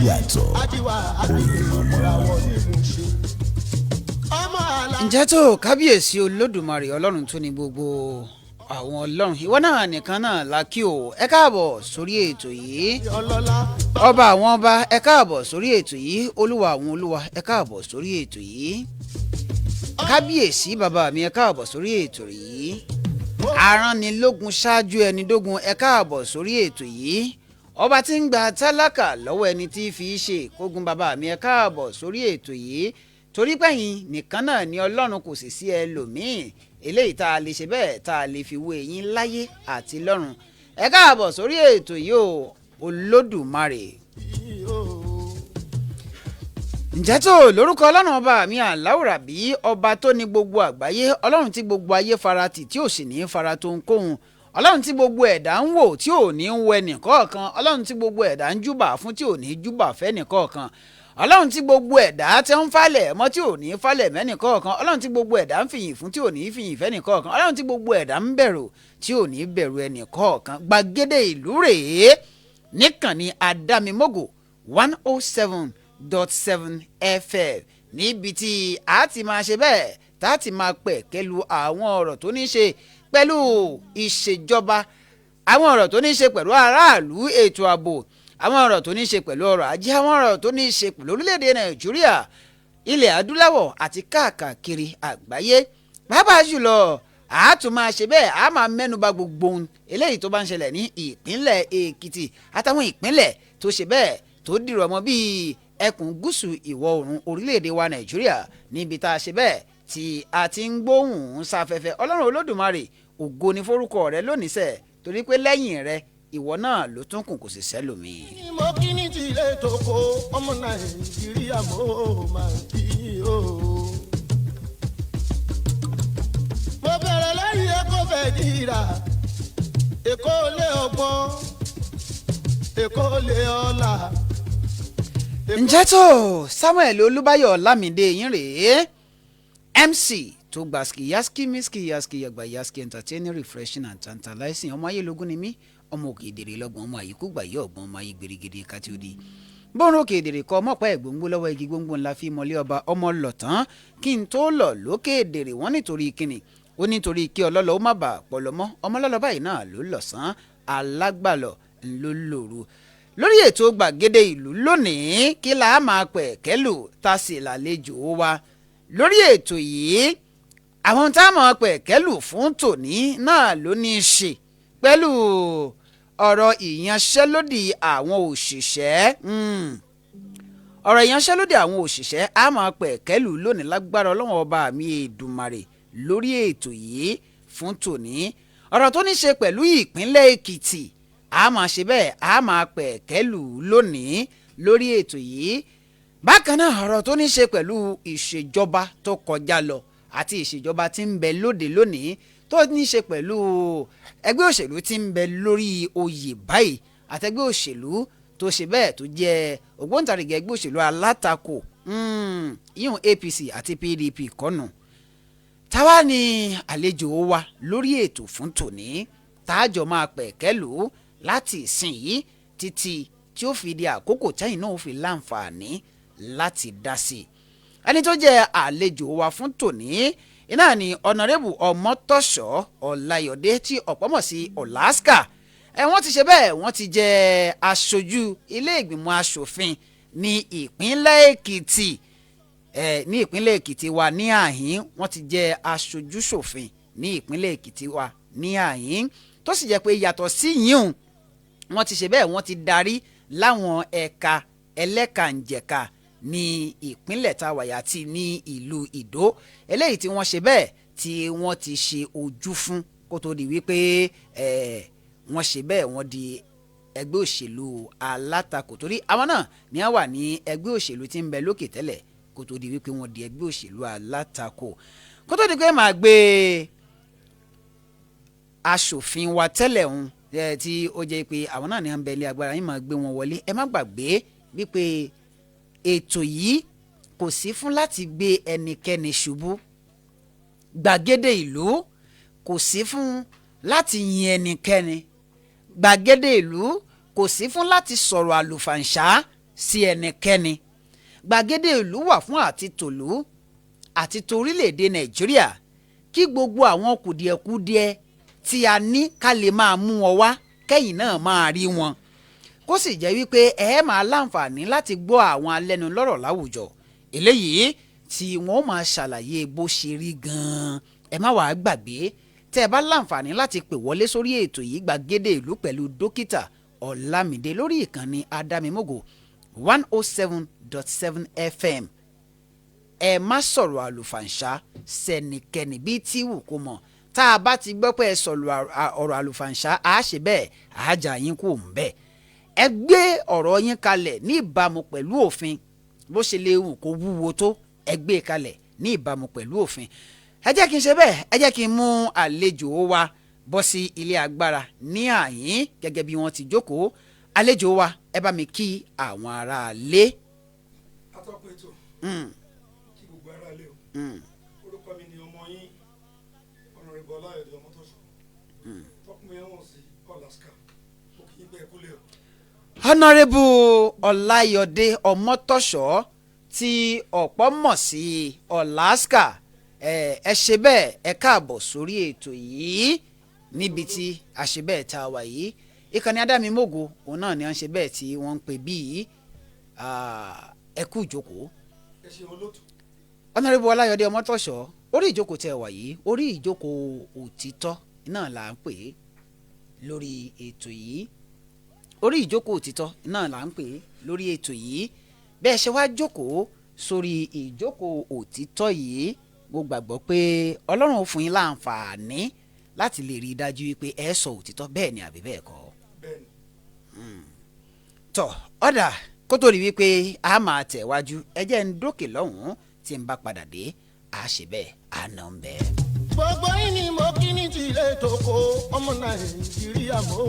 Yàtọ̀ Oyinmomo. Ǹjẹ́ tó kábíyèsí Olódùmarè, Ọlọ́run tó ní gbogbo àwọn ọlọ́run, ìwọ náà nìkan náà la kí o. Ẹ káàbọ̀ sórí ètò yìí, ọba àwọn ọba. Ẹ káàbọ̀ sórí ètò yìí, olúwa àwọn olúwa. Ẹ káàbọ̀ sórí ètò yìí, kábíyèsí bàbá mi. Ẹ káàbọ̀ sórí ètò yìí, aránilógun ṣáájú ẹni dógun. Ẹ káàbọ̀ sórí ètò yìí, ọba tí ń gba tálákà lọ́wọ́ ẹni tí fi í ṣe ìkógun. Bàbá mi, ẹ káàbọ̀ sórí ètò yìí, torí pẹ̀yìn nìkan náà ni Ọlọ́run, kò sì sí ẹlòmíì eléyìí tá a lè ṣe bẹ́ẹ̀ tá a lè fi wé yín láyé àti lọ́run. Ẹ káàbọ̀ sórí ètò yìí o, Olódùmarè. Ǹjẹ́ tó lórúkọ Ọlọ́run ọba mi àláwùrà bí, ọba tó ní gbogbo àgbáyé, Ọlọ́run tí gbogbo ayé farati tí ò sì ní fara tó ń kóhun, Ọlọ́run tí gbogbo ẹ̀dá ń wò tí ò ní ń wo ẹnìkọ̀ọ̀kan, Ọlọ́run tí gbogbo ẹ̀dá ń júbà fún tí ò ní júbà fẹ́nìkọ̀ọ̀kan, Ọlọ́run tí gbogbo ẹ̀dá tẹ́ ń falẹ̀ mọ́ tí ò ní falẹ̀ mẹ́nìkọ̀ọ̀kan, Ọlọ́run tí gbogbo ẹ̀dá ń fìyìn fún tí ò ní fìyìn fẹ́nìkọ̀ọ̀kan, Ọlọ́run tí gbogbo ẹ̀dá ń bẹ̀rù tí ò ní bẹ̀rù ẹnìkọ̀ọ̀kan. Gbàgede ìlú rèé níkànnì Àdámimógò 107.7 FM, níbi tí a ti máa ṣe bẹ́ẹ̀ tá a ti máa pẹ̀ kẹlu àwọn ọ̀rọ̀ tó ní ṣe pẹ̀lú ìṣèjọba, àwọn ọ̀rọ̀ tó ní ṣe pẹ̀lú aráàlú, ètò ààbò, àwọn ọ̀rọ̀ tó ní ṣe pẹ̀lú ọrọ̀ ajé, àwọn ọ̀rọ̀ tó ní ṣe pẹ̀lú orílẹ̀-èdè Nàìjíríà, ilẹ̀ adúláwọ̀ àti káàkiri àgbáyé. Pàápàá jùlọ, a tún máa ṣe bẹ́ẹ̀, a máa mẹ́nuba gbogbo ohun eléyìí tó bá ń ṣẹlẹ̀ ní ìpínlẹ̀ Èkìtì àtàwọn ìpínlẹ̀ tó ṣe bẹ́ẹ̀ tó dìrọ̀ mọ́ bíi ẹkùn gúúsù ìwọ̀ oòrùn orílẹ̀-èdè wa Nàìjíríà, níbi tá a ṣe bẹ́ẹ̀ tí a ti ń gbóhùn sáfẹ́fẹ́. Ọlọ́run Olódùmarè, ògo ni forúkọ rẹ lónìí sẹ̀, torí pé lẹ́yìn rẹ, ìwọ náà ló tún kù, kò sì sẹ́lòmíì. Mo kí ní tilé tó kó ọmọ Nàìjíríà, mo máa kí o. Mo bẹ̀rẹ̀ lẹ́yìn Èkó fẹ́ dìrà, Èkó lé ọgbọ́n, Èkó lé ọlá. Ǹjẹ́ tó Samuel Olúbáyọ̀ Lámìdé yín rèé, MC tó gba ski yaski miski yaski yagba yaski, entertaining, refreshing and tantalizing. Ọmọ ayélujára ni mí, ọmọ òkè ìdèrè lọ́gbọ̀n, ọmọ àyíkú gbàyé ọ̀gbọ́n, ọmọ ayé gbèrègèdè kátìódì bọ́ọ̀rùn òkè ìdèrè kọ ọmọ pẹ́ gbòǹgbò lọ́wọ́ igi gbòǹgbò ńlá fi mọ́lé ọba. Ọmọ lọ̀tán kí n tó lọ lókè ìdèrè, wọ́n nítorí kíni? Ó nítorí kí ọlọ́lọ́ ó má bàa pọ̀lọ́mọ́. Ọmọ lọ́lọ́ báyìí náà ló lọ̀sán, alágbàlọ̀ ló lòru. Lórí ètò Gbàgede Ìlú lónìí, kí la máa pẹ̀ kẹ́lù tá sì lálejò wa lórí ètò yìí? Àwọn tá a máa pẹ̀ kẹ́lù fún tòní náà ló ní í ṣe pẹ̀lú ọ̀rọ̀ ìyanṣẹ́lódì àwọn òṣìṣẹ́. Ọ̀rọ̀ ìyanṣẹ́lódì àwọn òṣìṣẹ́ a máa pẹ̀ kẹ́lù lónìí lágbára Ọlọ́run ọba mi Èdùmàrè lórí ètò yìí fún tòní. Ọ̀rọ̀ tó ní ṣe pẹ̀lú ìpínlẹ̀ Èkìtì, a máa ṣe bẹ́ẹ̀, a máa pẹ̀ kẹ́lù lónìí lórí ètò yìí. Bákan náà, ọ̀rọ̀ tó ní ṣe pẹ̀lú ìṣèjọba tó kọjá lọ àti ìṣèjọba tí ń bẹ lóde lónìí, tó ní ṣe pẹ̀lú ẹgbẹ́ òṣèlú tí ń bẹ lórí oyè báyìí àtẹgbẹ́ òṣèlú tó ṣe bẹ́ẹ̀ tó jẹ́ ògbóǹtarìgì ẹgbẹ́ òṣèlú alátakò yíyún APC àti PDP kọ́nù. Táwa ni àlejò wa lórí ètò fún tòní táàjọ máa pẹ̀ kẹ́lù láti ìsìn yìí títí tí ó fi di àkókò tẹ́yìn náà ó fi láǹfààní láti dá sí i? Ẹni tó jẹ́ àlejò wa fún tòní iná ni Ọ̀nàrẹ́bù Ọmọtọ́ṣọ́ Ọláyọ̀dé, tí ọ̀pọ̀ mọ̀ sí Ọ̀làsíkà. Ẹ wọ́n ti ṣe bẹ́ẹ̀, wọ́n ti jẹ́ aṣojú ilé ìgbìmọ̀ aṣòfin ní ìpínlẹ̀ Èkìtì, ẹ ní ìpínlẹ̀ Èkìtì wa ní àhín. Wọ́n ti jẹ́ aṣojúṣòfin ní ìpínlẹ̀ Èkìtì wa ní àhín, tó sì jẹ́ pé yàtọ̀ sí yíùn, wọ́n ti ṣe bẹ́ẹ̀, wọ́n ti darí láwọn ẹ̀ka ẹlẹ́kànjẹ̀ka ní ìpínlẹ̀ tàwàyà àti ní ìlú Ìdó, eléyìí tí wọ́n ṣe bẹ́ẹ̀ tí wọ́n ti ṣe ojú fún kó tó di wípé ẹ̀ wọ́n ṣe bẹ́ẹ̀, wọ́n di ẹgbẹ́ òṣèlú alátakò, torí àwọn náà ní wọ́n wà ní ẹgbẹ́ òṣèlú tí ń bẹ lókè tẹ́lẹ̀ kó tó di wípé wọ́n di ẹgbẹ́ òṣèlú alátakò. Kó tó di pé màá gbé aṣòfin wa tẹ́lẹ̀ ń tí ó jẹ́ pé àwọn náà ní à ń bẹ ilé agbára yín, máa gbé wọn wọlé. Ẹ má gbàgbé wípé ètò yìí kò sí fún láti gbé ẹnikẹ́ni ṣubú. Gbàgede Ìlú kò sí fún láti yin ẹnikẹ́ni. Gbàgede Ìlú kò sí fún láti sọ̀rọ̀ àlùfàǹṣá. Sí ẹnikẹ́ni, gbàgede ìlú wà fún àti tòlú àti torílẹ̀-èdè Nàìjíríà, kí gbogbo àwọn kùdìẹ̀kudiẹ tí a ní ká lè máa mú wọn wá, kẹ́yìn náà máa rí wọn, kó sì jẹ́ wípé ẹ máa láǹfààní láti gbọ́ àwọn alẹ́nulọ́rọ̀ láwùjọ eléyìí tí wọ́n máa ṣàlàyé bó ṣe rí gan-an. Ẹ má wàá gbàgbé, tẹ́ ẹ bá láǹfààní láti pè wọlé sórí ètò yìí, Gbàgede Ìlú pẹ̀lú Dókítà Ọlámídé, lórí ìkànnì Adámimógo 107.7 FM, ẹ má sọ̀rọ̀ àlùfàǹṣá sẹ́nikẹ́ni bíi tí wù kó mọ̀. Tá a bá ti gbọ́ pé ẹ sọ̀rọ̀ ọ̀rọ̀ àlùfàǹṣá, á ṣe bẹ́ẹ̀, àájà yín kò ń bẹ́ẹ̀. Ẹ gbé ọ̀rọ̀ yín kalẹ̀ ní ìbámu pẹ̀lú òfin. Bó ṣe lè wù kó wúwo tó, ẹ gbé e kalẹ̀ ní ìbámu pẹ̀lú òfin. Ẹ jẹ́ kí n ṣe bẹ́ẹ̀, ẹ jẹ́ kí n mú àlejò wa bọ́ sí ilé agbára ní àyín gẹ́gẹ́ bí wọ́n ti jókòó. Àlejò wa, ẹ bá mi kí àwọn aráalé. Atọ́kùn ètò, kí gbogbo ara lé o. Orúkọ mi ni ọmọ yín, Honourable Ọláyọ̀dé Ọmọtọ́ṣọ̀, tọkùnrin ẹ̀wọ̀n sí Alaska. Ó kì í gbẹ kúlẹ̀ o. Honourable Ọláyọ̀dé Ọmọtọ́ṣọ́ tí ọ̀pọ̀ mọ̀ sí Alaska, ẹ ṣe bẹ́ẹ̀, ẹ káàbọ̀ sórí ètò yìí níbi tí a ṣe bẹ́ẹ̀ tá a wà yìí. Ìkànnì Adámimógo òun náà ni wọ́n ṣe bẹ́ẹ̀ tí wọ́n ń pè bí yìí. Ẹ kú ìjókòó. Ẹ ṣe, olóòtú. Honourable Ọláyọ̀dé Ọmọtọ́ṣọ́, orí ìjókòó tẹ́ wà yìí, orí ìjókòó òtítọ́ náà là ń pè é lórí ètò yìí. Orí ìjókòó òtítọ́ náà là ń pè é lórí ètò yìí. Bẹ́ẹ̀ ṣe wá jókòó sórí ìjókòó òtítọ́ yìí, mo gbàgbọ́ pé Ọlọ́run ó fún yín láǹfààní láti lè rí i dájú wípé ẹ sọ òtítọ́. Bẹ́ẹ̀ ni àbí bẹ́ẹ̀ kọ́? Bẹ́ẹ̀ ni. Tọ́ ọ̀dà, kó tó rí wípé a máa tẹ̀wájú, ẹ jẹ́ ń dókè lọ́hùn-ún. Tí n bá padà dé, a ṣe bẹ́ẹ̀, a nà ń bẹ́ẹ̀. Gbogbo yín ni mo kí ní tilé toko, ọmọ Nàìjíríà, mo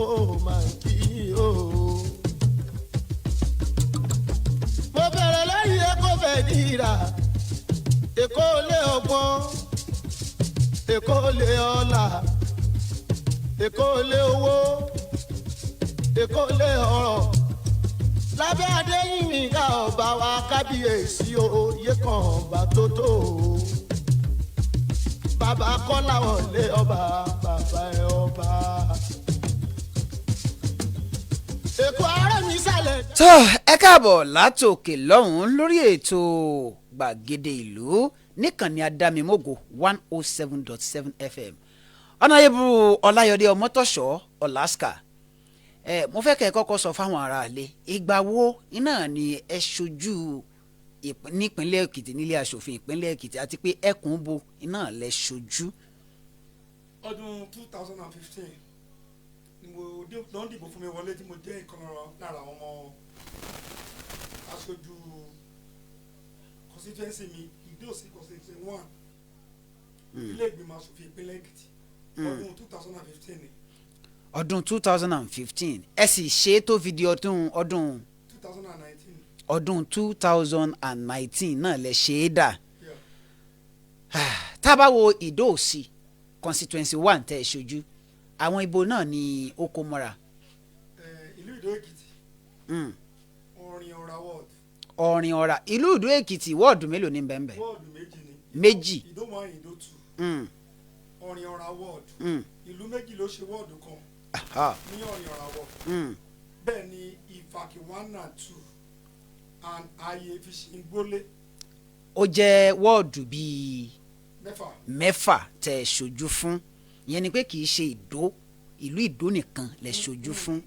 máa kí o. Mo bẹ̀rẹ̀ lórí Èkó fẹ́ dìrà, Èkó lé ọgbọ́n, Èkó lé ọlà, Èkó lé owó, Èkó lé ọrọ̀. Lábẹ́ Adéyìnmí ọba wa, kábíyèsí o, yé kan ọba tó tó o, bàbá Kọ́lá wọlé ọba, bàbá ẹ ọba. Èkó ara mi sálẹ̀. Tó, ẹ káàbọ̀ látòkè lọ́hùn-ún lórí ètò Gbàgede Ìlú níkànnì Adámimógo 107.7 FM. Honourable Ọláyọ̀dé Ọmọtọ́ṣọ́ Alaska, ẹ mo fẹ́ kẹ́ ẹ kọ́kọ́ sọ fáwọn aráalé, ìgbà wo iná ni ẹ ṣojú nípínlẹ̀ Èkìtì nílé aṣòfin ìpínlẹ̀ Èkìtì, àti pé ẹkùn bo iná lẹ ṣojú? Ọdún 2015 ni mo lọ́n dìbò fún mi wọlé, tí mo jẹ́ ìkan lára àwọn ọmọ aṣojú constituency mi, Ìdó-Òsì constituency one, ilé ìgbìmọ̀ aṣòfin ìpínlẹ̀ Èkìtì. Ọdún 2015 ni. Ọdún 2015, ẹ sì ṣe é tó fi di ọdún 2019. Ọdún 2019 náà lẹ ṣe é dà. Tá a bá wo Ìdó-Òsì constituency one tẹ́ ẹ ṣojú, àwọn ibo náà ni ó kó mọ́ra? Ìlú Ìdó Èkìtì, Ọ̀rìn Ọ̀rà ward. Ọ̀rìn Ọ̀rà, ìlú Ìdó Èkìtì, wọ́ọ̀dù mélòó ní bẹ́ẹ̀? Wọ́ọ̀dù méjì ni. Méjì. Ìdó one, Ìdó two. Ọ̀rìn Ọ̀rà ward, ìlú méjì ló ṣe wọ́ọ̀dù kan ní Ọ̀rìn Ọ̀rà ward. Bẹ́ẹ̀ ni Ìfàkì one and two and ààyè Fìṣìngbólé. Ó jẹ́ wọ́ọ̀dù bíi 6. 6 tẹ́ ẹ ṣojú fún. Ìyẹn ni pé kì í ṣe Ìdó, ìlú Ìdó nìkan lẹ ṣojú fún.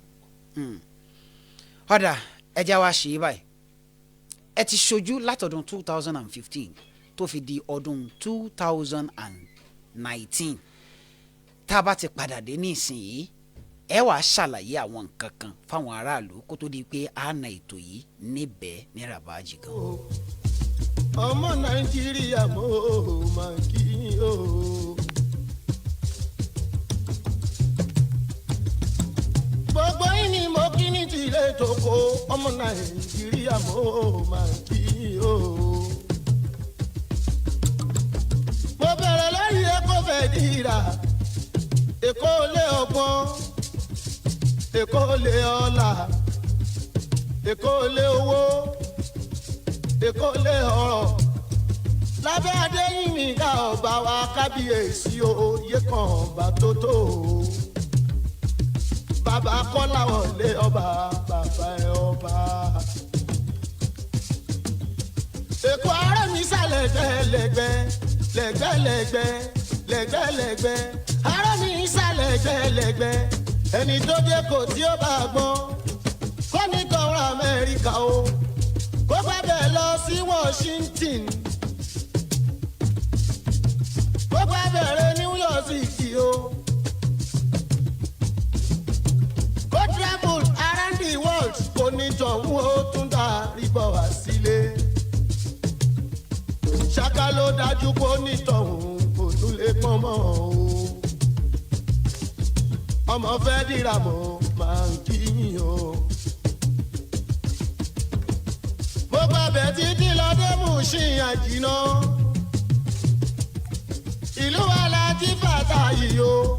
Ọ̀dà, ẹ já wa ṣe é báyìí. Ẹ ti ṣojú látọdún 2015 tó fi di ọdún 2019. Tá a bá ti padà dé ní ìsinyìí, ẹ wàá ṣàlàyé àwọn nǹkan kan fáwọn aráàlú kó tó di pé a na ètò yìí níbẹ̀ ní rabaji gan. Ọmọ Nàìjíríà, mo máa kí yín o. Gbogbo yín ni mo kí ní tilé toko, ọmọ Nàìjíríà, mo máa kí yín o. Mo bẹ̀rẹ̀ lórí Èkó fẹ́ dìrà, Èkó lé ọgbọ́n, Èkó lé ọlà, Èkó lé owó, Èkó lé ọrọ̀, lábẹ́ Adéyìnmí ká ọba wa kábíyèsí o, yé kan ọba tó tó o. Bàbá Kọ́lá wọlé ọba, bàbá ẹ ọba. Èkó ara mi sálẹ̀ lẹ́gbẹ̀lẹ́gbẹ̀ lẹ́gbẹ̀lẹ́gbẹ̀ lẹ́gbẹ̀lẹ́gbẹ̀, ara mi sálẹ̀ lẹ́gbẹ̀lẹ́gbẹ̀. Ẹni tó dé kò tí ó bá gbọ́n kó ní kọ́ra Amẹ́ríkà o, kó bá bẹ̀ lọ sí Washington, kó bá bẹ̀rẹ̀ New York City o, kó travel around the world, kó ní tọ̀hún ó tún darí bọ̀ wá sílé. Ṣáká ló dájú kó ní tọ̀hún kò tún lè pọ́n mọ́ o. Ọmọ fẹ́ dìrà mọ́ máa ń kíyìn o. Mo gbàbẹ̀ títí lọ dé Mùṣín àjìnà. Ìlú wa la ti fàtà yìí o.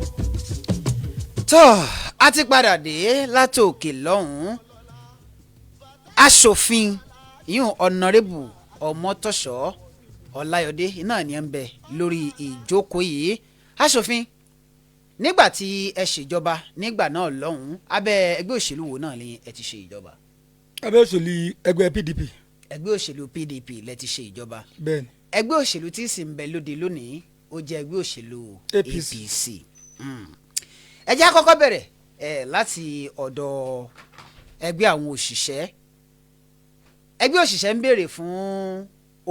Tó a ti padà dé látòkè lọ́hùn-ún. Aṣòfin yìí, Honourable Ọmọtọ́ṣọ́ Ọláyọ̀dé náà ni ẹ ń bẹ lórí ìjókòó yìí. Aṣòfin, nígbà tí ẹ ṣèjọba nígbà náà lọ́hùn-ún, abẹ́ ẹgbẹ́ òṣèlú wo náà ni ẹ ti ṣe ìjọba? Abẹ́ òṣèlú ẹgbẹ́ PDP. Ẹgbẹ́ òṣèlú PDP lẹ ti ṣe ìjọba? Bẹ́ẹ̀ni. Ẹgbẹ́ òṣèlú tí sì ń bẹ lóde lónìí, ó jẹ́ ẹgbẹ́ òṣèlú APC. APC. Ẹ jẹ́ á kọ́kọ́ bẹ̀rẹ̀ ẹ̀ láti ọ̀dọ̀ ẹgbẹ́ àwọn òṣìṣẹ́. Ẹgbẹ́ òṣìṣẹ́ ń béèrè fún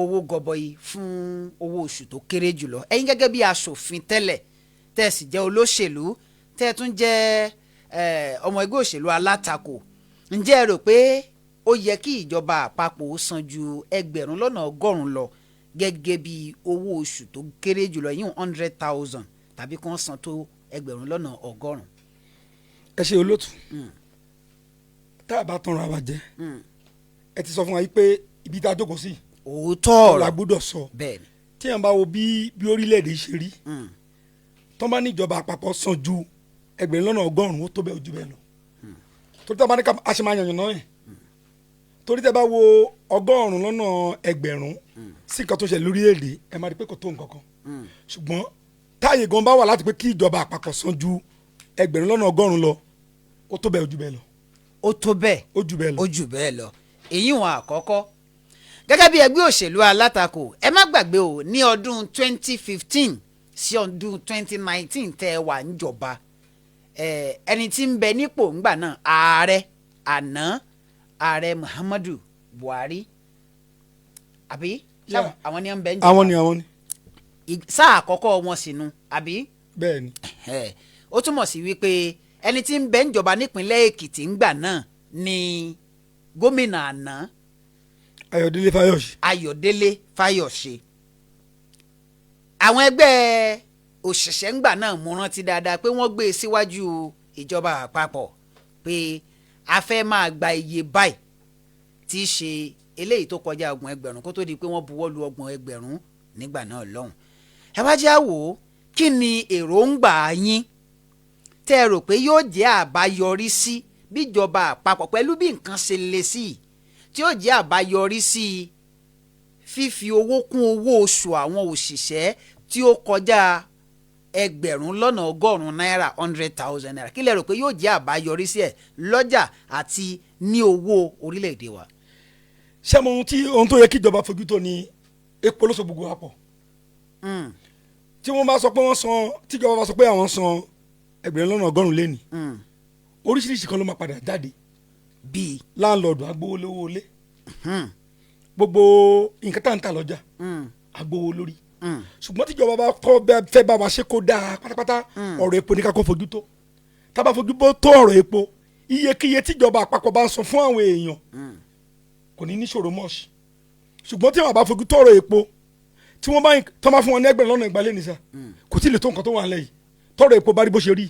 owó gọbọi fún owó oṣù tó kéré jùlọ. Ẹ̀yin gẹ́gẹ́ bí aṣòfin tẹ́lẹ̀, tẹ́ ẹ sì jẹ́ olóṣèlú, tẹ́ ẹ tún jẹ́ ọmọ ẹgbẹ́ òṣèlú alátakò, ǹjẹ́ ẹ rò pé ó yẹ kí ìjọba àpapọ̀ ó san ju 100,000 lọ gẹ́gẹ́ bí owó oṣù tó kéré jùlọ yíò, 100,000, tàbí kí wọ́n san tó 100,000? Ẹ ṣe, olóòtú. Tá a bá tanra wa jẹ, ẹ ti sọ fún wa yìí pé ibi tá a jókòó sí Òótọ́ la ọ̀rọ̀. gbọ́dọ̀ sọ. Bẹ́ẹ̀ ni. Tí yẹn bá wo bí orílẹ̀-èdè ṣe rí, tó bá ní ìjọba àpapọ̀ san ju 100,000, ó tó bẹ́ẹ̀, ojú bẹ́ẹ̀ lọ, torí tá a bá ní ká a ṣe máa yànnà náà yẹn, torí tẹ́ bá wo 100,000 sí nǹkan tó ṣe lórílẹ̀-èdè, ẹ máa rí pé kò tó nǹkan kan. Ṣùgbọ́n táàyè gan bá wà láti pé kí ìjọba àpapọ̀ san ju 100,000 lọ, ó tó bẹ́ẹ̀, ojú bẹ́ẹ̀ lọ. Ó tó bẹ́ẹ̀. Ó ju bẹ́ẹ̀ lọ. Ó jù bẹ́ẹ̀ lọ. Èyí wọn àkọ́kọ́ gẹ́gẹ́ bí ẹgbẹ́ òṣèlú alátakò. Ẹ má gbàgbé o, ní ọdún 2015 sí ọdún 2019 tẹ́ ẹ wà níjọba, ẹni tí ń bẹ nípò ńgbà náà, ààrẹ àná, Ààrẹ Muhammadu Buhari, àbí? Yeah. Àwọn ni ń bẹ níjọba. Àwọn ni, àwọn ni. Sáà àkọ́kọ́ wọn sínú, àbí? Bẹ́ẹ̀ ni. Ẹ, ó túmọ̀ sí wípé ẹni tí ń bẹ níjọba nípínlẹ̀ Èkìtì ńgbà náà ni gómìnà àná, Ayọ̀délé Fáyọ̀ṣe. Ayọ̀délé Fáyọ̀ṣe. Àwọn ẹgbẹ́ òṣìṣẹ́ ńgbà náà, mú rántí dáadáa pé wọ́n gbé e síwájú ìjọba àpapọ̀ pé a fẹ́ máa gba iye báyìí, tí í ṣe eléyìí tó kọjá 30,000, kó tó di pé wọ́n buwọ́ lu 30,000 nígbà náà lọ́hùn. Ẹ wá jẹ́ àwò, kí ni èròǹgbà yín tẹ́ ẹ rò pé yóò jẹ́ àbáyọrí sí bíjọba àpapọ̀, pẹ̀lú bí nǹkan ṣe le sí i, tí yóò jẹ́ àbáyọrí sí fífi owó kún owó oṣù àwọn òṣìṣẹ́ tí ó kọjá 100,000 náírà, ₦100,000? Kí lẹ rò pé yóò jẹ́ àbáyọrí sí ẹ̀ lọ́jà àti ní owó orílẹ̀-èdè wa? Ṣé mo ohun tó yẹ kí ìjọba fojú tó ni epo ló so gbogbo wa pọ̀. Tí wọ́n bá sọ pé wọ́n san, tíjọba bá sọ pé àwọn san 100,000 lẹ́nìí, oríṣiríṣi kan ló máa padà jáde. Bíi? Landlord agbówó lówó ilé, gbogbo nǹkan tá à ń tà lọ́jà agbówó lórí. Ṣùgbọ́n tíjọba bá kọ́ bẹ́ẹ̀ fẹ́ bá wa ṣe kó dáa pátápátá, ọ̀rọ̀ epo ní ká kó fojú tó. Tá a bá fojú bó tó ọ̀rọ̀ epo, iyekíye tíjọba àpapọ̀ bá ń san fún àwọn èèyàn kò ní níṣòro mọ́ọ̀ṣì. Ṣùgbọ́n tí wọ́n bá fojú tó ọ̀rọ̀ epo, tí wọ́n bá tọ́ bá fún wọn ní 200,000 lé nìsa, kò tí ì lè tó nǹkan tó wà nílẹ̀ yìí tọ́rọ̀ epo bá rí bó ṣe rí.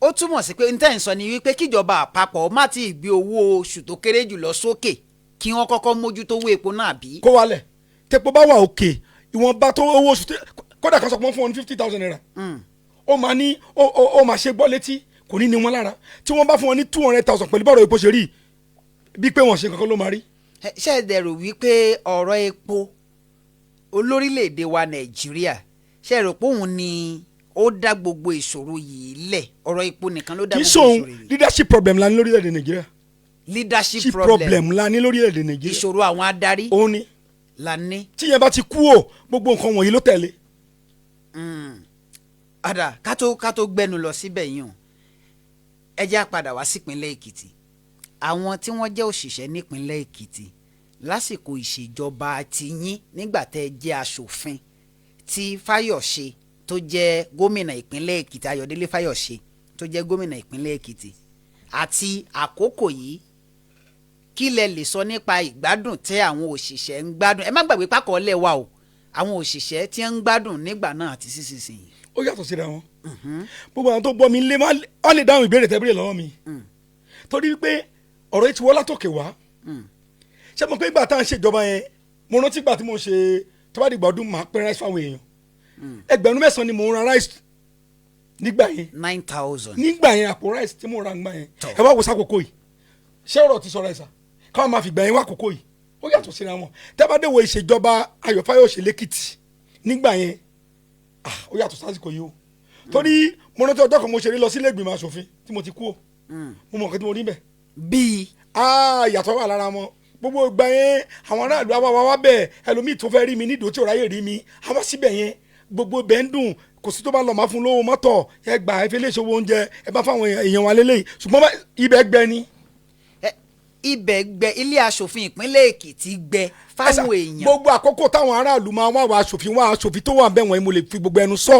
Ó túmọ̀ sí pé n tẹ́ ń sọ ni wípé kíjọba àpapọ̀ má ti gbé owó oṣù tó kéré jù lọ sókè, kí wọ́n kọ́kọ́ mójútó owó epo náà, bí? Kó wálẹ̀. Tepo bá wà òkè, ìwọ̀nba tó owó oṣù kódà kan sọ pé wọ́n fún wọn ní ₦50,000, ó máa ní ó máa ṣe gbọ́ létí, kò ní ní wọn lára. Tí wọ́n bá fún wọn ní 200,000, pẹ̀lú bọ́ọ̀rọ̀ epo ṣe rí. Bí pé wọ́n ṣe kankan ló máa rí. Ṣé ẹ dẹ̀ rò wípé ọ̀rọ̀ epo olórílẹ̀‐èdè wa Nàìjíríà, ṣé ẹ rò pé òun ni ó dá gbogbo ìṣòro yìí lẹ̀? Ọ̀rọ̀ epo nìkan ló dá Kì í gbogbo sóhun. ìṣòro yìí? Leadership problem la ní lórílẹ̀‐èdè Nàìjíríà. Leadership Leadership problem. problem la ní lórílẹ̀‐èdè Nàìjíríà. Ìṣòro àwọn adarí Òun ni. la ní. Tíyẹn bá ti kú o, gbogbo nǹkan wọ̀nyí ló tẹ̀lé. Ọ̀dà, ká tó gbẹnu lọ síbẹ̀ yìí o, ẹ jẹ́ á padà wá sípínlẹ̀ Èkìtì. Àwọn tí wọ́n jẹ́ òṣìṣẹ́ nípínlẹ̀ Èkìtì lásìkò ìṣèjọba tiyín, nígbà tẹ́ ẹ jẹ́ aṣòfin, tí Fáyọ̀ṣe tó jẹ́ gómìnà ìpínlẹ̀ Èkìtì, Ayọ̀délé Fáyọ̀ṣe tó jẹ́ gómìnà ìpínlẹ̀ Èkìtì, àti àkókò yìí, kí lẹ lè sọ nípa ìgbádùn tẹ́ àwọn òṣìṣẹ́ ń gbádùn? Ẹ má gbàgbé pákọ̀ọ́lẹ̀ wa o, àwọn òṣìṣẹ́ tí ń gbádùn nígbà náà àti sísinsìnyí. Ó yàtọ̀ síra wọn. Gbogbo àwọn tó gbọ́ mi lé wọ́n lè dáhùn ìbéèrè tẹ́ béèrè lọ́wọ́ mi, torí wípé ọ̀rọ̀ yìí ti wọ́ látòkè wá. Ṣé mo pé ìgbà tá à ń ṣèjọba yẹn, mo rántí ìgbà tí mo ṣe, tó bá dìgbà ọdún, máa pín rice fáwọn èèyàn. 9,000 ni mo ń ra rice nígbà yẹn. 9,000. Nígbà yẹn, àpò rice tí mo ra nígbà yẹn. Tọ́. Ẹ wá wo sákòókò yìí, ṣé ọ̀rọ̀ ti sọ̀rọ̀ ẹ̀sà káwọn máa fi gbà yẹn wá àkókò yìí? Ó yàtọ̀ síra wọn. Tẹ́ bá dé wo ìṣèjọba Ayọ̀ Fáyọ̀ṣe lẹ́kìtì nígbà yẹn, ah, ó yàtọ̀ sásìkò yìí o, torí mo rántí ọjọ́ kan mo ṣeré lọ sílé ìgbìmọ̀ asòfin tí mo ti kú o, mo mọ̀ nǹkan tí mo rí bẹ̀. Bíi? Ah, ìyàtọ̀ wà lára wọn. Gbogbo ìgbà yẹn, àwọn aráàlú àwa wá wá bẹ́ẹ̀. Ẹlòmíì tó fẹ́ rí mi nídòó tí ò ráyè rí mi, àwa síbẹ̀ yẹn, gbogbo bẹ́ẹ̀ ń dùn. Kò sí tó bá lọ, máa fún lówó mọ́tọ̀, ẹ gbà, ẹ fi lè ṣòwò oúnjẹ, ẹ bá fáwọn èèyàn wa lélẹ́yìí. Ṣùgbọ́n ibẹ̀ gbẹ ni. Ibẹ̀ gbẹ? Ilé aṣòfin ìpínlẹ̀ Èkìtì gbẹ fáwọn èèyàn? Gbogbo àkókò táwọn aráàlú máa wá wá aṣòfin, wá aṣòfin tó wà bẹ́ẹ̀ wọ̀nyí, mo lè fi gbogbo ẹnu sọ,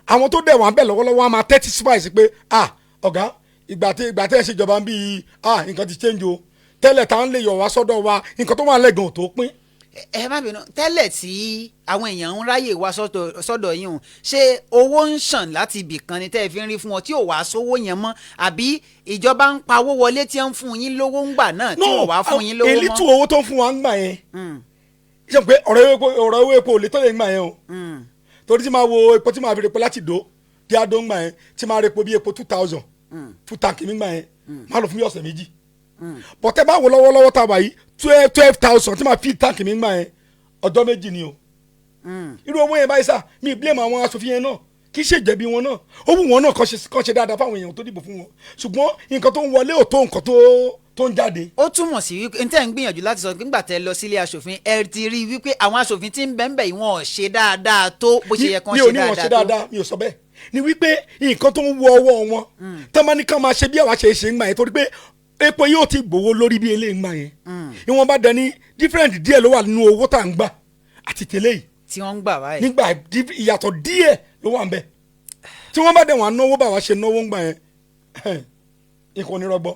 àwọn tó dẹ̀ wà ń bẹ̀ lọ́wọ́lọ́wọ́ á máa tẹ́tí sípàìsì pé, ah, ọ̀gá, ìgbà tí ẹ̀ ṣèjọba ń bí i, ah, nǹkan ti change o. Tẹ́lẹ̀ tá ń lè yọ̀ wá sọ́dọ̀ wa, nǹkan tó wà lẹ́gàn ò tó pín. Ẹ má bínú, tẹ́lẹ̀ tí àwọn èèyàn ń ráyè wá sọ́dọ̀ yín o, ṣé owó ń ṣàn láti ibì kan ni tẹ́ ẹ fi ń rí fún wọn tí ò wá sówó yẹn mọ́, àbí ìjọba ń pawó wọlé tí ń fún yín lówó ńgbà náà tí wọ́n wá fún yín lówó Èlí mọ́? tú owó tó ń fún wa ń gbà yẹn, ṣe pé ọ̀rọ̀ owó epo ò lè tó lè gbà yẹn o, torí tí máa wo epo tí máa fi repo láti dó dé adó ń gbà yẹn, tí máa repo bí epo 2,000 fún tank mi gbà yẹn, máa lò fún bí ọ̀sẹ̀ 2. Bọ̀tẹ́ bá wo lọ́wọ́lọ́wọ́ tá a wà yìí, 12,000 tí máa fi tank mi gbà yẹn, ọjọ́ 2 ni o. Irú owó yẹn báyìí sá, mi blame àwọn aṣòfin yẹn náà, kì í ṣe ìjẹ̀bi wọn náà. Ó wù wọn náà kàn ṣe dáadáa fáwọn èèyàn tó dìbò fún wọn, ṣùgbọ́n nǹkan tó ń wọlé ò tó nǹkan tó ń jáde. Ó túmọ̀ sí wípé n tẹ́ ń gbìyànjú láti sọ pé nígbà tẹ́ lọ sílé aṣòfin, ẹ ti rí i wípé àwọn aṣòfin tí ń bẹ ń bẹ̀ yìí, wọn ò ṣe dáadáa tó bó ṣe yẹ kán Mi ò ṣe ní wọn ṣe dáadáa tó. dáadáa, mi ò sọ bẹ́ẹ̀. Ni wípé nǹkan tó ń wọ ọwọ́ wọn, tọ́ bá ní ká máa ṣe bí àwa ṣe ṣe ń gbà yẹn, torí pé epo yóò ti gbowó lórí bí eléyìí ń gbà yẹn, ìwọ̀n bá dẹni different díẹ̀ ló wà nínú owó tá à ń gbà àti tẹ́lẹ̀ yìí. Tí wọ́n ń gbà báyìí. Nígbà ìyàtọ̀ díẹ̀ ló wà ń bẹ̀. Tí wọ́n bá dẹ̀ wọ́n á náwó bá wa ṣe náwó ń gbà yẹn, nǹkan onírọ́gbọ́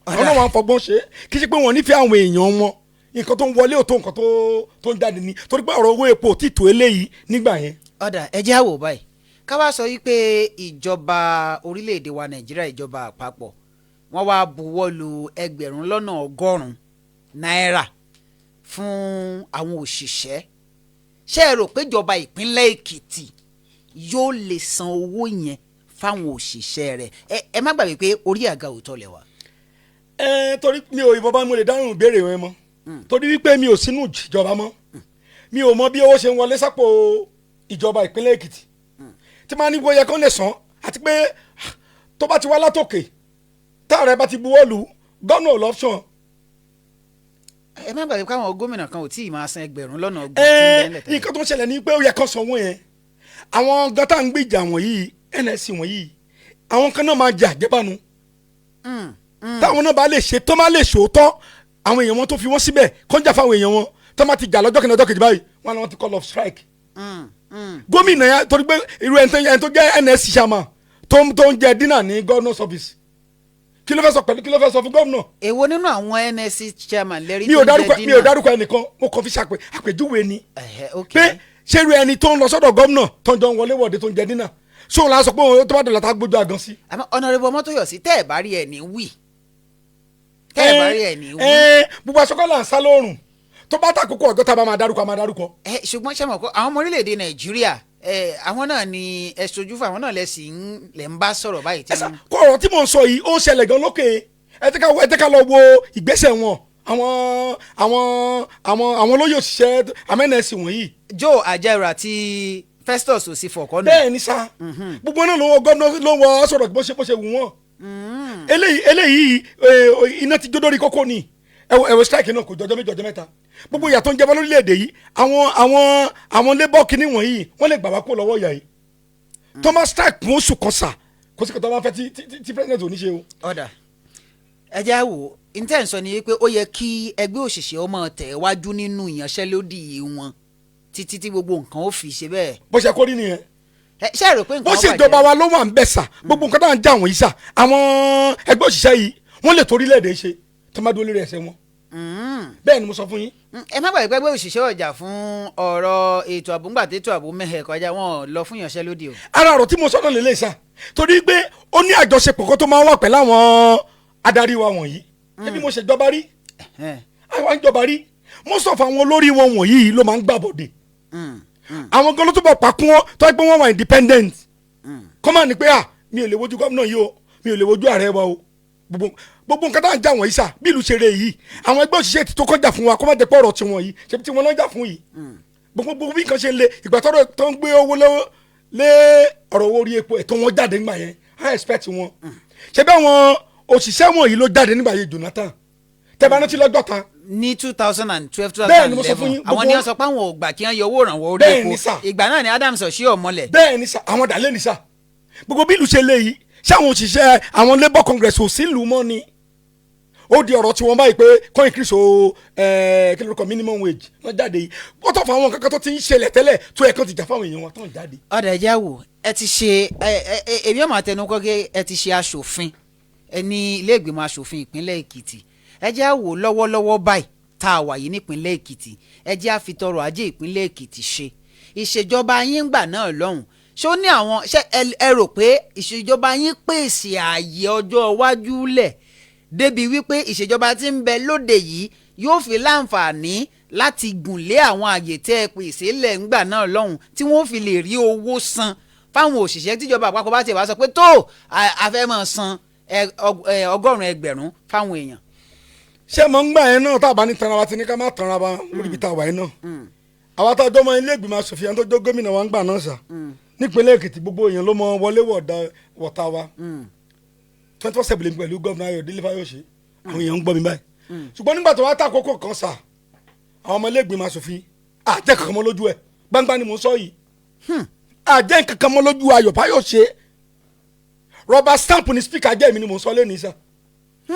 àwọn náà wọ́n á fọgbọ́n ṣe. Kì í ṣe pé wọ́n nífẹ̀ẹ́ àwọn èèyàn wọn. Nǹkan tó ń wọlé ò tó nǹkan tó ń jáde ni, torí pé ọ̀rọ̀ owó epo ò tí tó eléyìí nígbà yẹn. Ọ̀dà, ẹ jẹ́ á wò báyìí. Ká wá sọ wípé ìjọba orílẹ̀-èdè wa Nàìjíríà, ìjọba àpapọ̀, wọ́n wá buwọ́ lu 100,000 náírà fún àwọn òṣìṣẹ́. Ṣé ẹ rò pé ìjọba ìpínlẹ̀ Èkìtì yóò lè san owó yẹn fáwọn òṣìṣẹ́ rẹ̀? Ẹ má gbàgbé pé orí àga òótọ́ lẹ wà. Ẹ torí mi ò ìbọn bá mo lè dáhùn ìbéèrè wọn mọ́, torí wípé mi ò sínú ìjọba mọ́. Mi ò mọ bí owó ṣe ń wọlé sápò ìjọba ìpínlẹ̀ Èkìtì tí máa ní bóyá kán lè san, àti pé tó bá ti wá látòkè, táàrẹ bá ti buwọ́ lù, gómìnà ò l'option. Ẹ má gbàgbé pé àwọn gómìnà kan ò tí ì máa san 30,000 tí ń bẹ́ẹ̀ lẹ̀ tẹ́lẹ̀. Nǹkan tó ń ṣẹlẹ̀ ni pé ó yẹ kán sanwó yẹn. Àwọn gan tá à ń gbèjà wọ̀nyí, NSC wọ̀nyí, àwọn kan náà máa jẹ àjẹbánu. Táwọn náà bá lè ṣe tó máa lè ṣòótọ́, àwọn èèyàn wọn tó fi wọ́n síbẹ̀ kọjá fáwọn èèyàn wọn, tó máa ti jà lọ́jọ́ kìíní, ọjọ́ kejì báyìí, wọn làwọn ti call off strike. Gómìnà yẹn, torí pé irú ẹni tó jẹ́ NSC chairman tó ń jẹ dinner ní governor's office, kí ló fẹ́ sọ pẹ̀lú, kí ló fẹ́ sọ fún gómìnà? Èwo nínú àwọn NSC chairman lẹ́rí Mi tó ò ń jẹ dárúkọ, mi ò dinner? dárúkọ ẹnìkan. Mo kàn fi ṣàpè àpèjúwe ni. Ẹ̀hẹ́, ok. Pé ṣé irú ẹni tó ń lọ sọ́dọ̀ gómìnà, tó ń jọ ń wọlé wọ̀de, tó ń jẹ dinner, ṣóun la sọ pé òun tó bá dọ̀là tá a gbójú àgàn sí? Àmọ́ Honourable Ọmọ́tóyọ̀sí, tẹ́ ẹ̀ bá rí ẹ̀ ní wí, tẹ́ ẹ̀ bá rí ẹ̀ ní wí. Ẹ gbogbo aṣọ kọ́ là ń sá lóòrùn. Tó bá tàkókò ọjọ́ tá a bá máa dárúkọ, a máa dárúkọ. Ẹ ṣùgbọ́n ṣe mọ̀ pé àwọn ọmọ orílẹ̀-èdè Nàìjíríà, ẹ àwọn náà ni ẹ ṣojú fún, àwọn náà lẹ sì ń lẹ ń bá sọ̀rọ̀ báyìí tí Ẹ sá wọ́n. kó ọ̀rọ̀ tí mò ń sọ yìí, ó ń ṣẹlẹ̀ gan lókè. Ẹ jẹ́ ká lọ wo ìgbésẹ̀ wọn, àwọn olóyè òṣìṣẹ́ amẹ́nẹ̀sì wọ̀nyí. Joe Ajaero àti Festus Osifo kọ́nù. Bẹ́ẹ̀ ni sá, gbogbo náà ló wọ gómìnà, ló wọ sọ̀rọ̀ bó ṣe wù wọ́n. Eléyìí iná ti jó dórí kókó ni. Ẹ wo strike náà, kò jọjọ́ 2, ọjọ́ 3. Gbogbo ìyà tó ń jẹba lórílẹ̀‐èdè yìí, àwọn labour kìíní wọ̀nyí, wọ́n lè gbà wá kó lọ́wọ́ ìyà yìí. Tó máa strike fún oṣù kan sà, kò sí kò tó máa fẹ́ tí president ò ní ṣe o. Ọ̀dà, ẹ jẹ́ wò intel sọ ni pé ó yẹ kí ẹgbẹ́ òṣìṣẹ́ ó máa tẹ̀ wájú nínú ìyanṣẹ́lódì wọn títí tí gbogbo nǹkan ó fi ṣe bẹ́ẹ̀. Bó ṣe kó rí nìyẹn. Ẹ ṣe é rò pé nǹkan Bó ó ṣe bàjẹ́? ìjọba wa ló wà ń bẹ̀ sà, gbogbo nǹkan tá à ń jà wọ̀nyí sà, àwọn ẹgbẹ́ òṣìṣẹ́ yìí, wọ́n lè torílẹ̀-èdè ṣe tó má dúró lórí ẹsẹ̀ wọn. Bẹ́ẹ̀ ni mo sọ fún yín. Ẹ má gbàgbé pé ẹgbẹ́ òṣìṣẹ́ ọjà fún ọ̀rọ̀ ètò ààbò ńgbà tètò ààbò mẹ́hẹ̀ kọjá, wọn lọ fún ìyanṣẹ́lódì o. Ara ọ̀rọ̀ tí mo sọ náà lélẹ̀ sà, torí pé ó ní àjọṣepọ̀ kan tó máa ń wà pẹ̀lú àwọn adarí wa wọ̀nyí. Ẹbí mo ṣèjọba rí, àwa ń jọba rí. Most of àwọn olórí wọn wọ̀nyí ló máa ń gbàbọ̀dè. Àwọn gan ló túbọ̀ pàkún wọn tó yẹ pé wọ́n wà independent. Kọ́ máa ní pé à, mi ò lè wojú gómìnà yìí o, mi ò lè wojú ààrẹ wa o. Gbogbo nǹkan tá à ń jà wọ̀nyí sà, bí ìlú ṣe rè yìí, àwọn ẹgbẹ́ òṣìṣẹ́ ti tó kọjá fún wa, kó má jẹ́ pé ọ̀rọ̀ tiwọn yìí ṣe tí wọ́n náà jà fún yìí. Gbogbo bí nǹkan ṣe ń le, ìgbà tọ́rọ̀ tó ń gbé owó lọ́wọ́ lé ọ̀rọ̀ owó orí epo, ẹ̀tọ́ wọn jáde nígbà yẹn. I expect wọn ṣe bẹ́ẹ̀. Wọn òṣìṣẹ́ wọ̀nyí ló jáde nígbà yẹn, Jonathan tẹ́ bá rántí lọ́jọ́ ta. Ní 2012, two Bẹ́ẹ̀ thousand ni mo sọ fún eleven, yín, àwọn ni wọ́n sọ pé àwọn ò gbà kí wọ́n yọ owó ìrànwọ́ orí Bẹ́ẹ̀ epo. ni sà. Ìgbà náà ni Adams Oshiomhole. Bẹ́ẹ̀ ni sà, àwọn dàlẹ́ ni sà. Gbogbo bí ìlú ṣe lé yìí, ṣé àwọn òṣìṣẹ́, àwọn labour congress ò sí ìlú mọ́ ni? Ó di ọ̀rọ̀ tí wọ́n báyìí pé kọ́ increase o kí ló kọ minimum wage, wọ́n jáde yìí. Wọ́n tọ́ fún àwọn kankan tó ti ń ṣẹlẹ̀ tẹ́lẹ̀ tó yẹ kán ti jà fáwọn èèyàn wọn tó ń jáde. Ọ̀dà, ẹ̀jẹ̀ wò, ẹ ti ṣe ẹ ẹ èmi ọmọ àtẹnukọ́ kí ẹ ti ṣe aṣòfin ẹ ní ilé ìgbìmọ̀ aṣòfin ìpínlẹ̀ Èkìtì. Ẹ jẹ́ á wò lọ́wọ́lọ́wọ́ báyìí tá a wà yìí nípínlẹ̀ Èkìtì, ẹ jẹ́ á fi tọrọ ajé ìpínlẹ̀ Èkìtì ṣe. Ìṣèjọba yín gbà náà lọ́hùn, ṣé ó ní àwọn ṣé ẹ rò pé ìṣèjọba yín pèsè ààyè ọjọ́ iwájú lẹ̀ débi wípé ìṣèjọba tí ń bẹ lóde yìí yóò fi láǹfààní láti gùn lé àwọn àyè tẹ́ ẹ pèsè lẹ̀ ńgbà náà lọ́hùn, tí wọ́n fi lè rí owó san fáwọn òṣìṣẹ́, tíjọba àpapọ̀ bá tiẹ̀ wá sọ pé tó a fẹ́ máa san 100,000 fáwọn èèyàn? Ṣé mo ń gbà yẹn náà, tá a bá ní tanra wa ti ní ká má tanra wa lórí ibi tá a wà yẹn náà, àwa tá a jọ mọ ilé ìgbìmọ̀ asòfin, àwọn tó jọ gómìnà wa ń gbà náà sà nípínlẹ̀ Èkìtì, gbogbo èèyàn ló mọ wọlé wọ̀ta wa 24/7 pẹ̀lú gómìnà Ayọ̀délé Fáyọ̀ṣe. Àwọn èèyàn ń gbọ́ mi báyìí. Ṣùgbọ́n nígbà tó wá ta àkókò kan sà, àwọn ọmọ ilé ìgbìmọ̀ asòfin àjẹ́ kankan mọ́ lójú ẹ̀. Gbangba ni mò ń sọ yìí, àjẹ́ kankan mọ́ lójú Ayọ̀ Fáyọ̀ṣe. Rubber stamp ni speaker jẹ́. Èmi ni mò ń sọ lẹ́nu sà,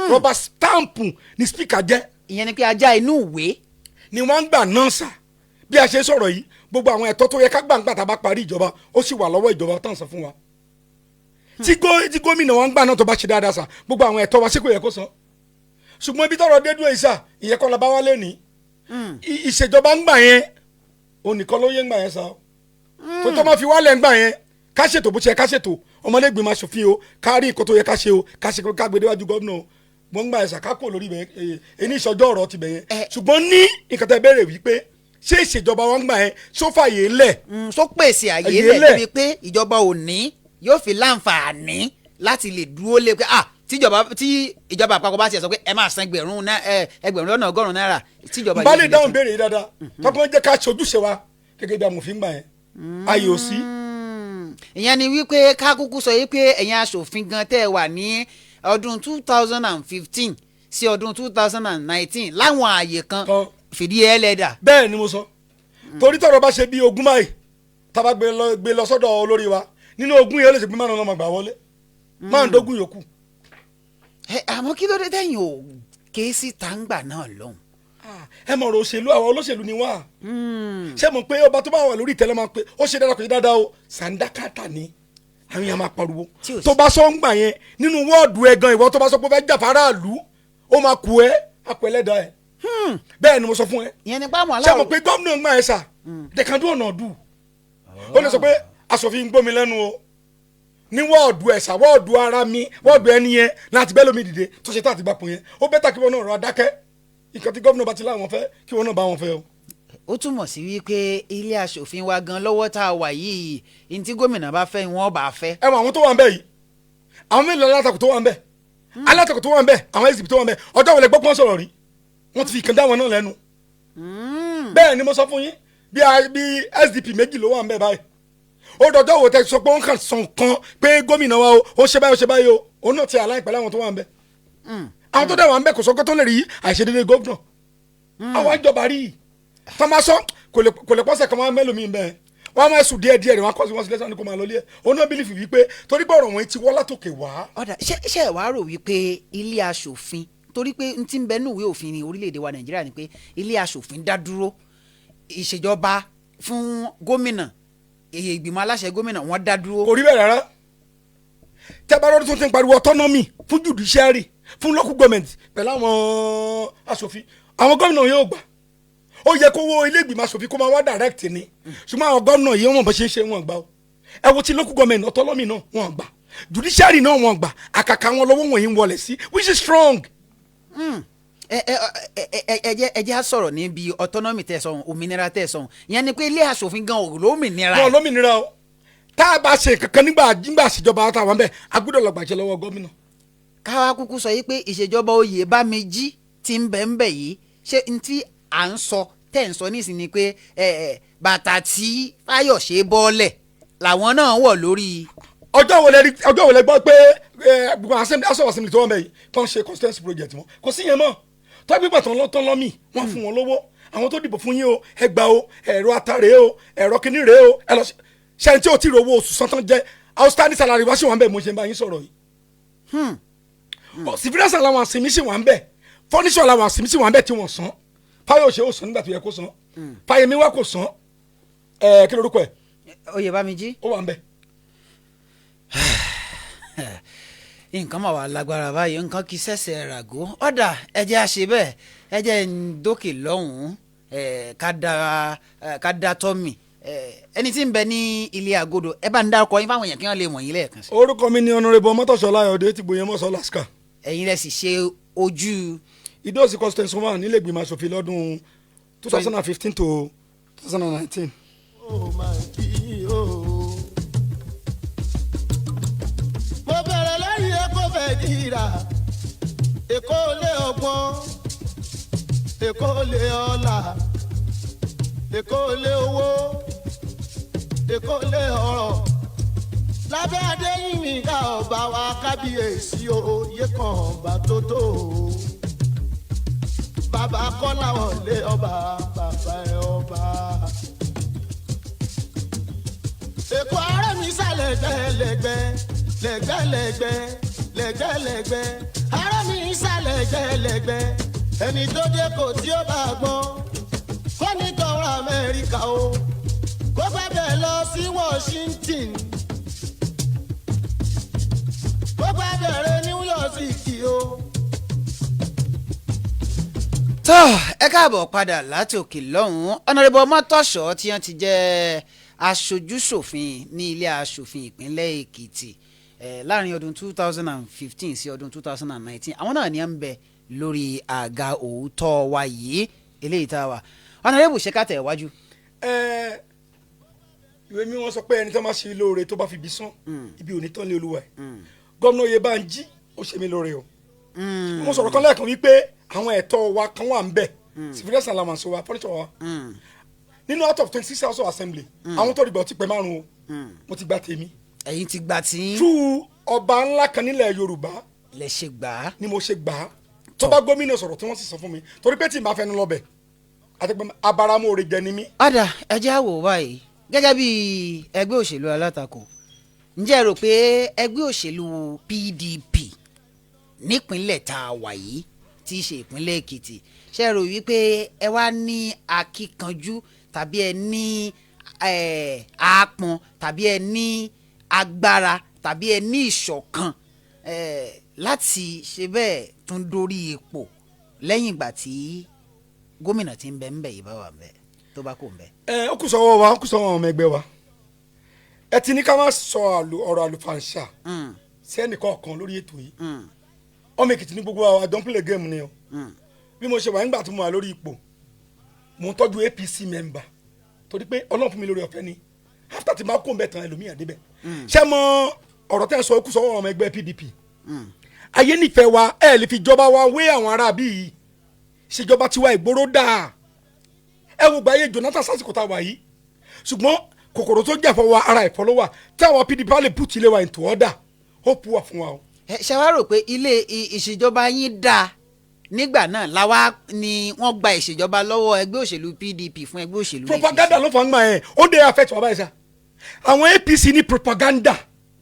rubber stamp ni speaker jẹ́. Ìyẹn ni pé ajá inú ìwé. Ni wọ́n ń gbà náà sà. Bí a ṣe sọ̀rọ̀ yìí, gbogbo àwọn ẹ̀tọ́ tó yẹ ká gbàǹgbà tá a bá parí ìjọba, ó sì wà lọ́wọ́ ìjọba tó ń san fún wa. Tí gómìnà wọn ń gbà náà tó bá ṣe dáadáa sà, gbogbo àwọn ẹ̀tọ́ wa, ṣé kò yẹ kó san? Ṣùgbọ́n ibi tọ́rọ̀ dé dúró yìí sà, ìyẹn kọ́ la bá wá lé ní ìṣèjọba ń gbà yẹn, onìkan ló yẹ ń gbà yẹn sà tó tó máa fi wálẹ̀ ń gbà yẹn. Ká ṣètò bó ṣe yẹ ká ṣètò ọmọlẹ́gbìmọ̀ aṣòfin o, ká rí nǹkan tó yẹ ká ṣe o, ká ṣe ká gbé déwájú gómìnà o. Wọ́n ń gbà yẹn sà, ká kúrò lórí ibẹ̀ yẹn. Ẹni ìṣọjọ́ ọ̀rọ̀ ti bẹ̀ yẹn. Ṣùgbọ́n ní nǹkan tẹ́ bẹ̀rẹ̀ wípé ṣé ìṣèjọba wọn gbà yẹn sófàyè ńlẹ̀? Tó pèsè àyè Àyè lẹ̀ lẹ̀. débi pé ìjọba ò ní yóò fi láǹfààní láti lè dúró lé pé ah, tí ìjọba àpapọ̀ bá tiẹ̀ sọ pé ẹ máa san 180,000 náírà, tíjọba Bá yóò lè fi lè dáhùn san. béèrè yìí dáadáa, tọkùnrin jẹ́ ká ṣojúṣe wa gẹ́gẹ́ bí amòfin gbà yẹn, ayò sí. Ìyẹn ni wípé ká kúkú sọ wípé ẹ̀yin aṣòfin gan tẹ́ ẹ wà ní ọdún 2015 sí ọdún 2019 láwọn ààyè kan Kan. fìdí ẹ lẹ́dà. Bẹ́ẹ̀ ni mo sọ, torí tọ̀rọ̀ bá ṣe bí ogún báyìí, tá a bá gbé lọ sọ́dọ̀ olórí wa, nínú ogún yẹn, ó lè ṣe pé márùn-ún lọ́mọ gbà wọlé, márùndógún yòókù. Ẹ àmọ́ kí ló dé tẹ̀yìn ò ké sí tàǹgbà náà lọ́hùn? Ẹ mọ̀ ọ̀rọ̀ òṣèlú, àwọn olóṣèlú ni wá. Ṣé mọ̀ pé ọba tó bá wà lórí ìtẹ́lẹ̀ máa pé ó ṣe dáadáa, kò ṣe dáadáa o, sàǹdákàtà ni àwọn èèyàn máa pariwo. Tí ò Tó bá sọ ń gbà yẹn nínú wọ́ọ̀dù ẹ̀ gan, ìwọ tó bá sọ pé ó fẹ́ jà fáráàlú, ó máa kú ẹ akọ ẹlẹ́dàá ẹ. Bẹ́ẹ̀ ni mo sọ fún ẹ. Ìyẹn ni pé àwọn Ṣé aláwọ̀ mọ̀ pé gómìnà ń gbà yẹn sà, they can do ọ̀nà dù, ó lè sọ pé aṣòfin ń gbómi lẹ́nu o ní wọ́ọ̀dù ẹ̀sà, wọ́ọ̀dù ara mi, wọ́ọ̀dù ẹni yẹn láti bẹ́ẹ̀ lómi dìde tó ṣe tá àti gbapò yẹn, ó better kí wọn náà rọ adákẹ́. Nǹkan tí gómìnà bá ti láwọn fẹ́, kí wọn náà bá wọn fẹ́ o. Ó túmọ̀ sí wípé ilé aṣòfin wa gan lọ́wọ́ tá a wà yìí, ní tí gómìnà bá fẹ́, wọ́n bá fẹ́. Ẹ mọ àwọn tó wà ń bẹ yìí, àwọn mélòó látakò tó wà ń bẹ? Alátakò tó wà ń bẹ̀, àwọn SDP tó wà ń bẹ̀, ọjọ́ wo lẹ gbọ́ pọ́n sọ̀rọ̀ rí? Wọ́n ti fi ìkànnì dáwọn náà lẹ́nu. Bẹ́ẹ̀ ni mo sọ fún yín. Bí SDP méjì ló wà ń bẹ̀ báyìí. Ó dọjọ́ wo tẹ sọ pé wọ́n kàn sàn kan pé gómìnà wa o, ó ṣe báyìí, ó ṣe báyìí o? Òun náà ti aláìpẹ́ láwọn tó wà ń bẹ̀. Àwọn tó dẹ̀ wà ń bẹ̀ kò sọ pé tó lè rí àìṣedéédé gómìnà. Àwọn ìjọba rí i tọ́másọ́ kò lè pọ́sẹ̀ kan máa mẹ́lòmíì bẹ́ẹ̀. Wọ́n á máa sùn díẹ̀ díẹ̀ rẹ̀, wọ́n á kọ́ sí wọ́n sí lẹ́sàn-án ní kó máa lọ lé ẹ̀. Òun náà believe wípé torí pé ọ̀rọ̀ wọn ti wọ́ látòkè wá. Ọ̀dà, ṣé ẹ wàá rò wípé ilé aṣòfin, torí pé n ti ń bẹ nínú ìwé òfin ní orílẹ̀-èdè wa Nàìjíríà ni pé ilé aṣòfin dá dúró, ìṣèjọba fún gómìnà, èyí ìgbìmọ̀ aláṣẹ gómìnà, wọ́n dá dúró. Kò rí bẹ́ẹ̀ rárá. Tẹ́bárọ́dún tó ti ń pariwo autonomy fún judiciary, fún local government pẹ̀lú àwọn aṣòfin, àwọn gómìnà yóò gbà. Ó yẹ kó wó ilé ìgbìmọ̀ aṣòfin kó máa wá direct ni, ṣùgbọ́n àwọn gómìnà yìí, wọ́n bó ṣe ń ṣe, wọ́n gbà ó. Ẹ wo ti local government autonomy náà, wọ́n gbà. Judiciary náà, wọ́n gbà. Àkàkà wọn lọ́wọ́ wọ̀nyí ń wọlé sí, which is strong. ẹ ẹ ẹ ẹ ẹ jẹ́ á sọ̀rọ̀ níbi autonomy tẹ̀ sọ̀hún, òmìnira tẹ̀ sọ̀hún. Ìyẹn ni pé ilé aṣòfin gan ò lómìnira. Wọn lómìnira o. Tá a bá ṣe kankan nígbà àṣejọba táwọn bẹ́ẹ̀, a gbọ́dọ̀ lọ gbàjẹ́ lọ́wọ́ gómìnà. Káwa kúkú sọ yìí pé ìṣèjọba oyè bá mi jí ti ń bẹ̀ ń bẹ̀ yìí, ṣé n tí à ń sọ tẹ̀ ń sọ nísìnyí ni pé ẹ ẹ bàtà tí Fáyọ̀ṣe bọ́ọ̀lẹ̀ làwọn náà wọ̀ lórí? Ọjọ́ wo lẹ rí, ọjọ́ wo lẹ gbọ́ pé gbogbo assembly, house of assembly tó wọ́n bẹ̀ yìí kàn ṣe constituency project wọn? Kò sí yẹn mọ́. Tọ́gbí pàtó tán lọ́mì wọ́n fún wọn lówó. Àwọn tó dìbò fún yín o, ẹ gbà o, ẹ̀rọ ata rèé o, ẹ̀rọ kíní rèé o, ẹ lọ ṣe. Ẹni tí o ti rò owó oṣù sọ́tàn jẹ́ outstanding salary wá sí wọn bẹ́ẹ̀ mo ṣe ń bá yín sọ̀rọ̀ yìí. Civilians allowance mi sì wà ń bẹ̀, furniture allowance mi sì wà ń bẹ̀ tí wọ́n san. Fáyọ̀ṣe ó san nígbà tó yẹ kó san, Fáyẹmí wá kò san. Ẹ kí lorúkọ ẹ? Oyè bá mi jí. Ó wà ń bẹ̀. Nǹkan mà wà lágbára báyìí, nǹkan kì í ṣẹ̀ṣẹ̀ ràgó. Ọ̀dà, ẹ jẹ́ àṣẹ bẹ́ẹ̀, ẹ jẹ́ ń dókè lọ́hùn-ún, ká dá tọ́mì. Ẹni tí ń bẹ ní ilé àgọ́dọ̀, ẹ bá ń dárúkọ yín fáwọn èèyàn kí wọ́n lè mọ̀ yín lẹ́ẹ̀kan sí. Orúkọ mi ni Honourable Ọmọ́tọ̀ṣọ́ Láyọ̀dé ti Gbòye Mọ́sọ́ Laska. Ẹ̀yin lẹ sì ṣe ojú Ìdóòsì constituency one nílé ìgbìmọ̀ asòfin lọ́dún 2015 to 2019. Ó máa kí o. Mo bẹ̀rẹ̀ lẹ́yìn Èkó fẹ́ dìrà, Èkó lé ọgbọ́n, Èkó lé ọlà, Èkó lé owó, Èkó lé ọrọ̀. Lábẹ́ Adéyìnmí ká ọba wa, kábíyèsí o, yé kan ọba tó tó o. Bàbá Kọ́lá wọlé ọba, bàbá ẹ ọba. Èkó ara mi sálẹ̀ gbẹ́lẹ́gbẹ́ lẹ́gbẹ́lẹ́gbẹ́ lẹ́gbẹ́lẹ́gbẹ́, ara mi sálẹ̀ gbẹ́lẹ́gbẹ́. Ẹni tó dé kò tí ó bá gbọ́n kó ní tọrọ Amẹ́ríkà o, kó gbàgbẹ́ lọ sí Washington, kó gbàgbẹ́ rẹ New York City o. Tó, ẹ káàbọ̀ padà láti òkè lọ́hùn-ún. Honourable Ọmọ́tọ̀ṣọ́ tí wọ́n ti jẹ́ aṣojúṣòfin ní ilé aṣòfin ìpínlẹ̀ Èkìtì láàrin ọdún 2015 sí ọdún 2019, àwọn náà ni à ń bẹ lórí àga òótọ́ wa yìí eléyìí tá a wà. Honourable, ṣe ká tẹ̀ wájú. Ẹ ìwé mi, wọ́n sọ pé ẹni tó máa ṣe lóore, tó bá fi ibi sán, ibi ò ní tán lé olúwa ẹ̀. Gómìnà Oyèbánjí ó ṣe mí lóore o. Mo sọ̀rọ̀ kan lẹ́ẹ̀kan wípé àwọn ẹ̀tọ́ wa kan wà ń bẹ̀, civilian allowance wa, furniture wa. Nínú out of 26 house of assembly, àwọn tó dìgbà ó ti pẹ́ márùn o, mo ti gba tèmi. Ẹ̀yin ti gba tí tú ọba ńlá kan nílẹ̀ Yorùbá lẹ ṣe gbà á. Ni mo ṣe gbà á, tó bá gómìnà sọ̀rọ̀ tí wọ́n sì sọ fún mi, torí pé tí n bá fẹnu lọ bẹ̀ àti pé abáramóore jẹ ni mí. Ọ̀dà, ẹ jẹ́ á wò báyìí. Gẹ́gẹ́ bí ẹgbẹ́ òṣèlú alátakò, ǹjẹ́ ẹ rò pé ẹgbẹ́ òṣèlú PDP nípínlẹ̀ tá a wà yìí, tí í ṣe ìpínlẹ̀ Èkìtì, ṣe é rò wípé ẹ wá ní akíkanjú tàbí ẹ ní àápọn tàbí ẹ ní agbára tàbí ẹ ní ìṣọ̀kan láti ṣe bẹ́ẹ̀ tún dórí ipò lẹ́yìn ìgbà tí gómìnà tí ń bẹ ń bẹ yìí bá wà ń bẹ, tó bá kò ń bẹ? Ẹ ó kù sọ́wọ́ wa, ó kù sọ́wọ́ ọmọ ẹgbẹ́ wa. Ẹ ti ní ká má sọ ọ̀rọ̀ àlùfànṣà sí ẹnìkọ̀ọ̀kan lórí ètò yìí. Ọmọ Èkìtì ní gbogbo wa, don't play game ni o. Bí mo ṣe wà nígbà tí mo wà lórí ipò, mo ń tọ́jú APC member torí pé Ọlọ́run fún mi lórí ọ̀fẹ́ ni. After tí máa kó ń bẹ̀ tán, ẹlòmíì àdébẹ̀. Ṣé mo ọ̀rọ̀ tẹ́ ń sọ, ó kù sọ́wọ́ ọmọ ẹgbẹ́ PDP. Ayé nífẹ̀ẹ́ wa. Ẹ lè fi ìjọba wa wé àwọn ará bí yìí. Ìṣèjọba tiwa, ìgboro dáa. Ẹ wo gbàyè Jonathan sásìkò tá a wà yìí. Ṣùgbọ́n kòkòrò tó jẹ́ fọwọ́ ara ẹ̀fọ́ ló wà. Tí àwọn PDP bá lè put ilé wa into order, hope wà fún wa o. Ẹ ṣe wá rò pé ilé ìṣèjọba yín dáa nígbà náà làwa ni wọ́n gba ìṣèjọba lọ́wọ́ ẹgbẹ́ òṣèlú PDP fún ẹgbẹ́ òṣèlú APC. Propaganda ló fà ń gbà yẹn. Ó dé affect wa báyìí sá. Àwọn APC ní propaganda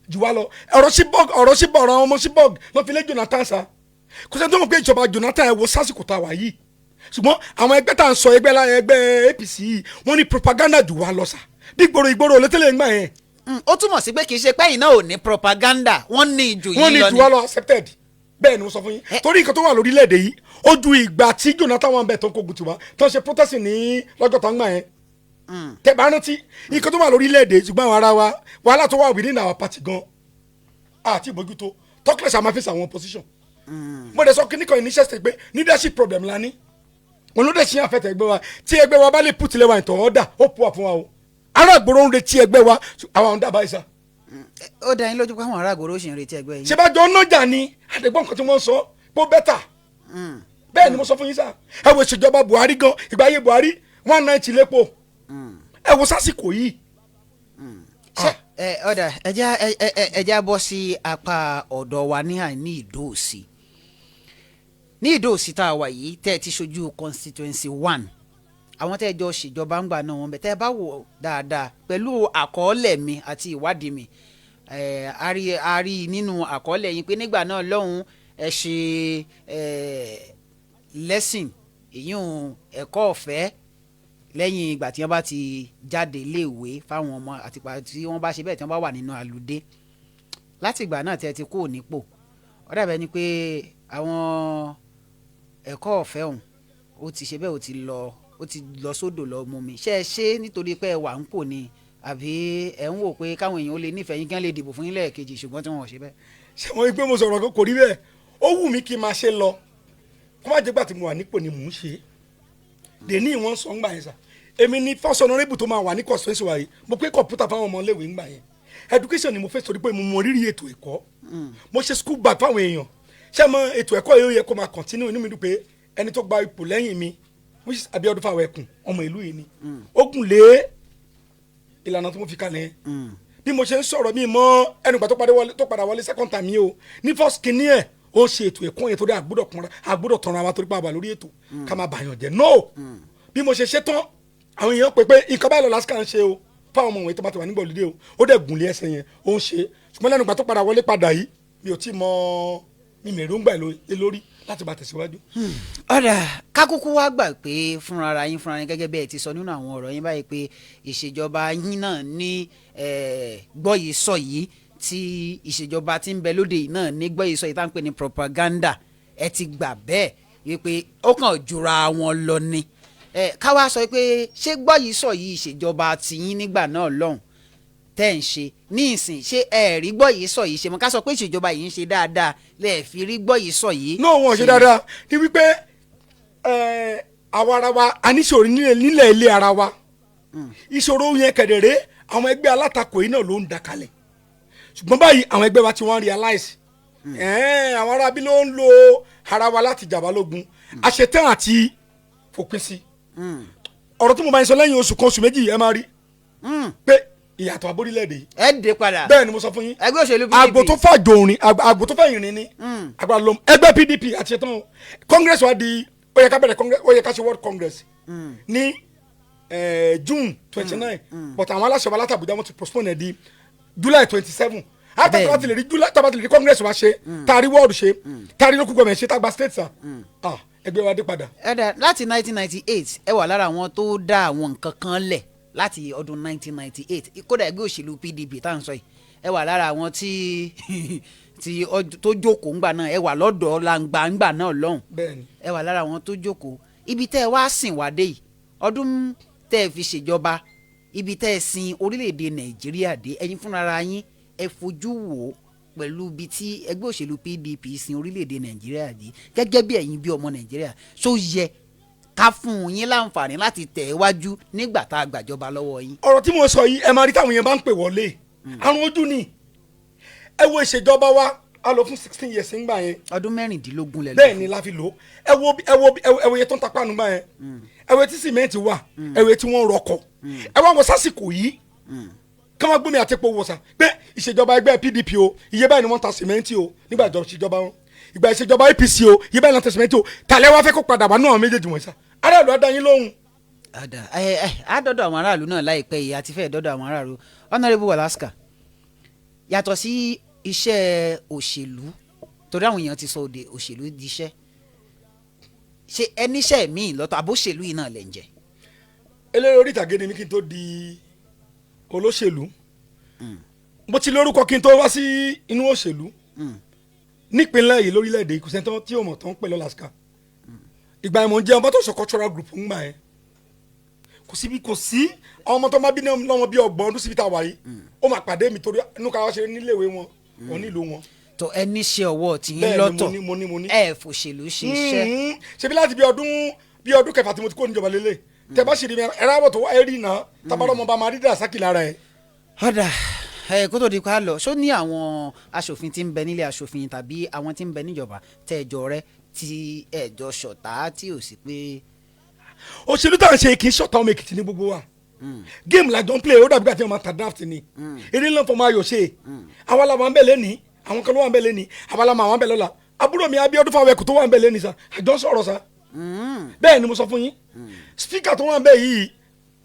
jù wá lọ. Ọ̀rọ̀ Chibok, ọ̀rọ̀ Chibok, ọ̀rọ̀ àwọn ọmọ Chibok ló fi lé Jonathan sá. Kò sẹ́ni tó mọ̀ pé ìjọba Jonathan, ẹ̀ wo sásìkò tá a wà yìí. Ṣùgbọ́n àwọn ẹgbẹ́ tá à ń sọ, ẹgbẹ́ lára ẹgbẹ́ APC yìí, wọ́n ní propaganda jù wá lọ sá. Bí ìgboro, ìgboro létẹ́lẹ̀ ń gbà yẹn. Ó túmọ̀ sí pé kì í ṣe pẹ́yìn náà ò ní propaganda, wọ́n ní jù Wọ́n yín ní lọ jù wá lọ. Accepted. Bẹ́ẹ̀ ni mo sọ fún yín. Torí nǹkan tó wà lórílẹ̀‐èdè yìí, ó ju ìgbà tí Jonathan wà ń bẹ̀ tó ń kógun tiwa, tó ń ṣe protest ní lọ́jọ́ tó ń gbà yẹn, tẹ bá rántí nǹkan tó wà lórílẹ̀‐èdè. Ṣùgbọ́n àwọn ará wa, wàhálà tó wà within our party gan àti ìbójútó talkless, àmà face àwọn opposition. Mo dẹ̀ sọ kíní kan initial stage pé leadership problem la ní. Wọn ló dẹ̀ ṣe àfẹ́tẹ̀ ẹgbẹ́ wa. Tí ẹgbẹ́ wa bá lè put ilé wa into order, ó pọ̀ fún wa o. Ará ìgboro ń retí ẹgbẹ́ wa. Àwọn àwọn dábàá ìsà. Ó dá yín lójú pé àwọn ará ìgboro ṣì ń retí ẹgbẹ́ yín? Ṣé bá jọ nájà ni àdẹ̀gbọ́n nǹkan tí wọ́n sọ pé ó better. Bẹ́ẹ̀ ni mo sọ fún yín sá. Ẹ wo ìṣèjọba Buhari gan, ìgbà ayé Buhari, 190 lépo. Ẹ wo sásìkò yìí. Ṣé ẹ ọ̀dà ẹja ẹja bọ́ sí apá ọ̀dọ̀ wa ní àní Ìdó-Òsì. Ní Ìdó-Òsì tá a wà yìí, tẹ́ ẹ ti ṣojú constituency one, àwọn tẹ́ ẹ jọ ṣèjọba ń gbà náà wọn bẹ̀. Tẹ́ ẹ bá wò dáadáa pẹ̀lú àkọọ́lẹ̀ mi àti ìwádìí mi, a rí nínú àkọọ́lẹ̀ yín pé nígbà náà lọ́hùn, ẹ ṣe lẹ́sìn ìyún ẹ̀kọ́ ọ̀fẹ́ lẹ́yìn ìgbà tí wọ́n bá ti jáde iléèwé fáwọn ọmọ, àti ìgbà tí wọ́n bá ṣe bẹ́ẹ̀, tí wọ́n bá wà nínú àlùdé. Láti ìgbà náà tí ẹ ti kúrò nípò, ó dàbẹ̀ ni pé àwọn ẹ̀kọ́ ọ̀fẹ́ ọ̀hún, ó ti ṣe bẹ́ẹ̀, ó ti lọ sódò lọ mú mi. Ṣé ẹ ṣe nítorí pé ẹ wà ń pò ni, àbí ẹ ń wò pé káwọn èèyàn ó lè nífẹ̀ẹ́ yín, kí wọ́n lè dìbò fún yín lẹ́ẹ̀kejì, ṣùgbọ́n tí wọ́n ò ṣe bẹ́ẹ̀? Ṣé wọ́n rí pé mo sọ̀rọ̀ kan kò rí bẹ́ẹ̀? Ó wù mí kí n máa ṣe lọ, kó má jẹ́ gbà tí mo wà nípò ni mò ń ṣe dèní. Ìwọ̀n sọ ń gbà yẹn sà, èmi ni first honourable tó máa wà ní constituency wa yìí. Mo pé kọ̀ǹpútà fáwọn ọmọ iléèwé ńgbà yẹn. Education ni mo fẹ́ sọ pé mo mọ rírì ètò ẹ̀kọ́. Mo ṣe school bag fáwọn èèyàn. Ṣé mo ètò ẹ̀kọ́ yìí, ó yẹ kó máa continue. Inú mi dùn pé ẹni tó gba ipò lẹ́yìn mi, which is Abiodun Fáwẹ̀kùn, ọmọ ìlú yìí ni, ó gùn lé ìlànà tí mo fi kalẹ̀ yẹn. Bí mo ṣe ń sọ̀rọ̀ mi mọ́ ẹnu ìgbà tó padà wọlé second time yìí o, ní first kìíní ẹ̀, ó ṣe ètò ẹ̀kọ́ yẹn, torí àgbọ́dọ̀ kúnra, àgbọ́dọ̀ tọ̀nà wa, torí pé àbà lórí ètò ká máa bàyàn jẹ́. No, bí mo ṣe ṣe tán, àwọn èèyàn pè pé nǹkan báyìí lọ lásìkò à ń ṣe o fáwọn ọmọ wọ̀nyí tó bá ti wà nígbà òlùdé o. Ó dẹ̀ gùn lé ẹsẹ̀ yẹn, ó ń ṣe. Ṣùgbọ́n lẹ́nu ìgbà tó padà wọlé padà yìí, mi ò tí mọ mi mèròǹgbà ẹ̀ lórí láti bá tẹ̀síwájú. Ọ̀dà kákúkú wá gbà pé fúnra yín, fúnra yín, gẹ́gẹ́ bí ẹ ti sọ nínú àwọn ọ̀rọ̀ yín báyìí pé ìṣèjọba yín náà ní gbọ́ yìí sọ yìí, tí ìṣèjọba tí ń bẹ lóde yìí náà ní gbọ́ yìí sọ yìí tá à ń pè ní propaganda. Ẹ ti gbà bẹ́ẹ̀ wípé ó kàn jura wọn lọ ni. Ká wá sọ pé ṣé gbọ́ yìí sọ yìí ìṣèjọba tiyín nígbà náà lọ́hùn tẹ́ ń ṣe ní ìsìn, ṣé ẹ rí gbọ́ yìí sọ yìí ṣe mọ́? Ká sọ pé ìṣèjọba yìí ń ṣe dáadáa lẹ́ẹ̀ fi rí gbọ́ yìí sọ yìí. Náà wọn ṣe dáadáa ní wípé àwa ara wa a níṣòro nílẹ̀ ilé ara wa. Ìṣòro yẹn kẹ̀dẹ̀rẹ́, àwọn ẹgbẹ́ alátakò yìí náà ló ń da kalẹ̀. Ṣùgbọ́n báyìí, àwọn ẹgbẹ́ wa ti wọ́n realize àwọn arábí ló ń lo ara wa láti jà wá lógun. Àṣetán àti fòpin sí ọ̀rọ̀ tí mo bá ń sọ, lẹ́yìn oṣù kan, oṣù 2, ẹ máa rí pé ìyàtọ̀ abórílẹ̀-èdè yìí. Ẹ dé padà. Bẹ́ẹ̀ ni mo sọ fún yín. Ẹgbẹ́ òṣèlú PDP. Àgbò tó fàjò òrìn, àgbò tó fẹ̀yìn rìn ni agbára ló ẹgbẹ́ PDP àti ṣetán. Congress wa di, ó yẹ ká bẹ̀rẹ̀ congress, ó yẹ ká ṣe world congress ní June 29, but àwọn aláṣẹ wa láti Àbújá, wọ́n ti postpone ẹ̀ di July 27. After tí wọ́n ti lè rí July, tí wọ́n ti lè rí congress wa ṣe, taari world ṣe, taari local government ṣe, tá gba state sa, ah, ẹgbẹ́ wa dé padà. Ẹ̀dà láti 1998, ẹ wà lára àwọn tó dá àwọn nǹkan kan lẹ̀ láti ọdún 1998. Kódà ẹgbẹ́ òṣèlú PDP tá à ń sọ yìí, ẹ wà lára àwọn tí tó jókòó ńgbà náà. Ẹ wà lọ́dọ̀ làǹgbà ńgbà náà lọ́hùn. Bẹ́ẹ̀ni. Ẹ wà lára àwọn tó jókòó. Ibi tẹ́ ẹ wá sìn wá dé yìí, ọdún tẹ́ ẹ fi ṣèjọba, ibi tẹ́ ẹ sin orílẹ̀-èdè Nàìjíríà dé, ẹ̀yin fúnra yín, ẹ fojú wò ó pẹ̀lú ibi tí ẹgbẹ́ òṣèlú PDP sin orílẹ̀-èdè Nàìjíríà dé, gẹ́gẹ́ bí ẹ̀yin bí ọmọ Nàìjíríà, ṣó yẹ ká fún yín láǹfààní láti tẹ̀ ẹ́ wájú nígbà tá a gbàjọba lọ́wọ́ yín? Ọ̀rọ̀ tí mo sọ yìí, ẹ máa rí táwọn èèyàn bá ń pè wọlé, àrùn ojú ni. Ẹ wo ìṣèjọba wa, A lò fún 16 years ńgbà yẹn. Ọdún 16 lẹ lò. Bẹ́ẹ̀ ni la fi lò ó. Ẹ wo ẹ wo ẹ wo iye tó ń ta páànù gbà yẹn, ẹ wo tí sìmẹ́ǹtì wà, ẹ wo tí wọ́n rọkọ̀. Ẹ wá wọ sásìkò yìí, kí wọ́n gbómi àti epo wò sà pé ìṣèjọba ẹgbẹ́ PDP o, iye báyìí ni wọ́n ta sìmẹ́ǹtì o nígbà ìṣèjọba wọn, ìgbà ìṣèjọba APC o, iye báyìí ni wọ́n ta sìmẹ́ǹtì o. Tàlẹ́ wá fẹ́ kó padà wá náà méjèèjì wọ̀nyí sà, aráàlú á dá yín lóhùn. Àdà ẹ ẹ á dọ́dọ̀ àwọn aráàlú náà láìpẹ́ yìí, àti fẹ́ẹ̀ dọ́dọ̀ àwọn aráàlú. Honourable Alaska, yàtọ̀ sí iṣẹ́ òṣèlú, torí àwọn èèyàn ti sọ òde òṣèlú di iṣẹ́, ṣé ẹníṣẹ́ míì lọ́tọ̀ àbóṣèlú yìí náà lẹ̀ ń jẹ́? Eléré orí ìtàgé ni mí kí n tó di olóṣèlú. Mo ti lórúkọ kí n tó wá sí inú òṣèlú nípínlẹ̀ yìí, lórílẹ̀‐èdè. Kò sẹ́ni tí ò mọ̀ tó ń pè lọ́làsíkà. Ìgbà yẹn mò ń jẹ́ ọmọ tó sọ cultural group ń gbà yẹn. Kò síbi, kò sí àwọn ọmọ tó máa bí ní lọ́mọ bí 30 ọdún síbi tá a wà yìí, ó máa pàdé mi torí inú ká wá ṣe níléèwé wọn wọn nílùú wọn. Tó ẹníṣẹ́ ọwọ́ tí yín Bẹ́ẹ̀ ni, mo lọ́tọ̀. ní, mo ní, mo ní. Ẹ fòṣèlú ṣe iṣẹ́. Ṣebí láti bí ọdún 6 tí mo ti kó níjọba lélẹ̀, tẹ bá ṣì rí mi, ẹ̀rọ àbọ̀ tó wá ẹ rí iná tabarọ́ ọmọ bá máa rí dàsákì lára ẹ̀. Ọ̀dà ẹ, kó tó di pa lọ, ṣó ní àwọn aṣòfin tí ń bẹ nílé aṣòfin tàbí àwọn tí ń bẹ níjọba tẹ́ẹ̀jọ rẹ tí ẹ̀jọ ṣọ̀tá tí ò sí pé? Òṣèlú tá à ń ṣe kì í ṣọ̀tá. Ọmọ Èkìtì ní gbogbo wa. Game la jọ ń play. Ó dàbí àti ọmọ ta draft ni, eré ńlá fọmọ ayò ṣe. Àwa la wà ń bẹ̀ lẹ́ni, àwọn kan ló wà ń bẹ̀ lẹ́ni, àwa la mà wà ń bẹ̀ lọ́la. Àbúrò mi Abíọ́dún fáwọn ẹkùn tó wà ń bẹ̀ lẹ́ni sa, àjọ ń sọ̀rọ̀ sa. Bẹ́ẹ̀ ni mo sọ fún yín. Speaker tó wà ń bẹ̀ yìí,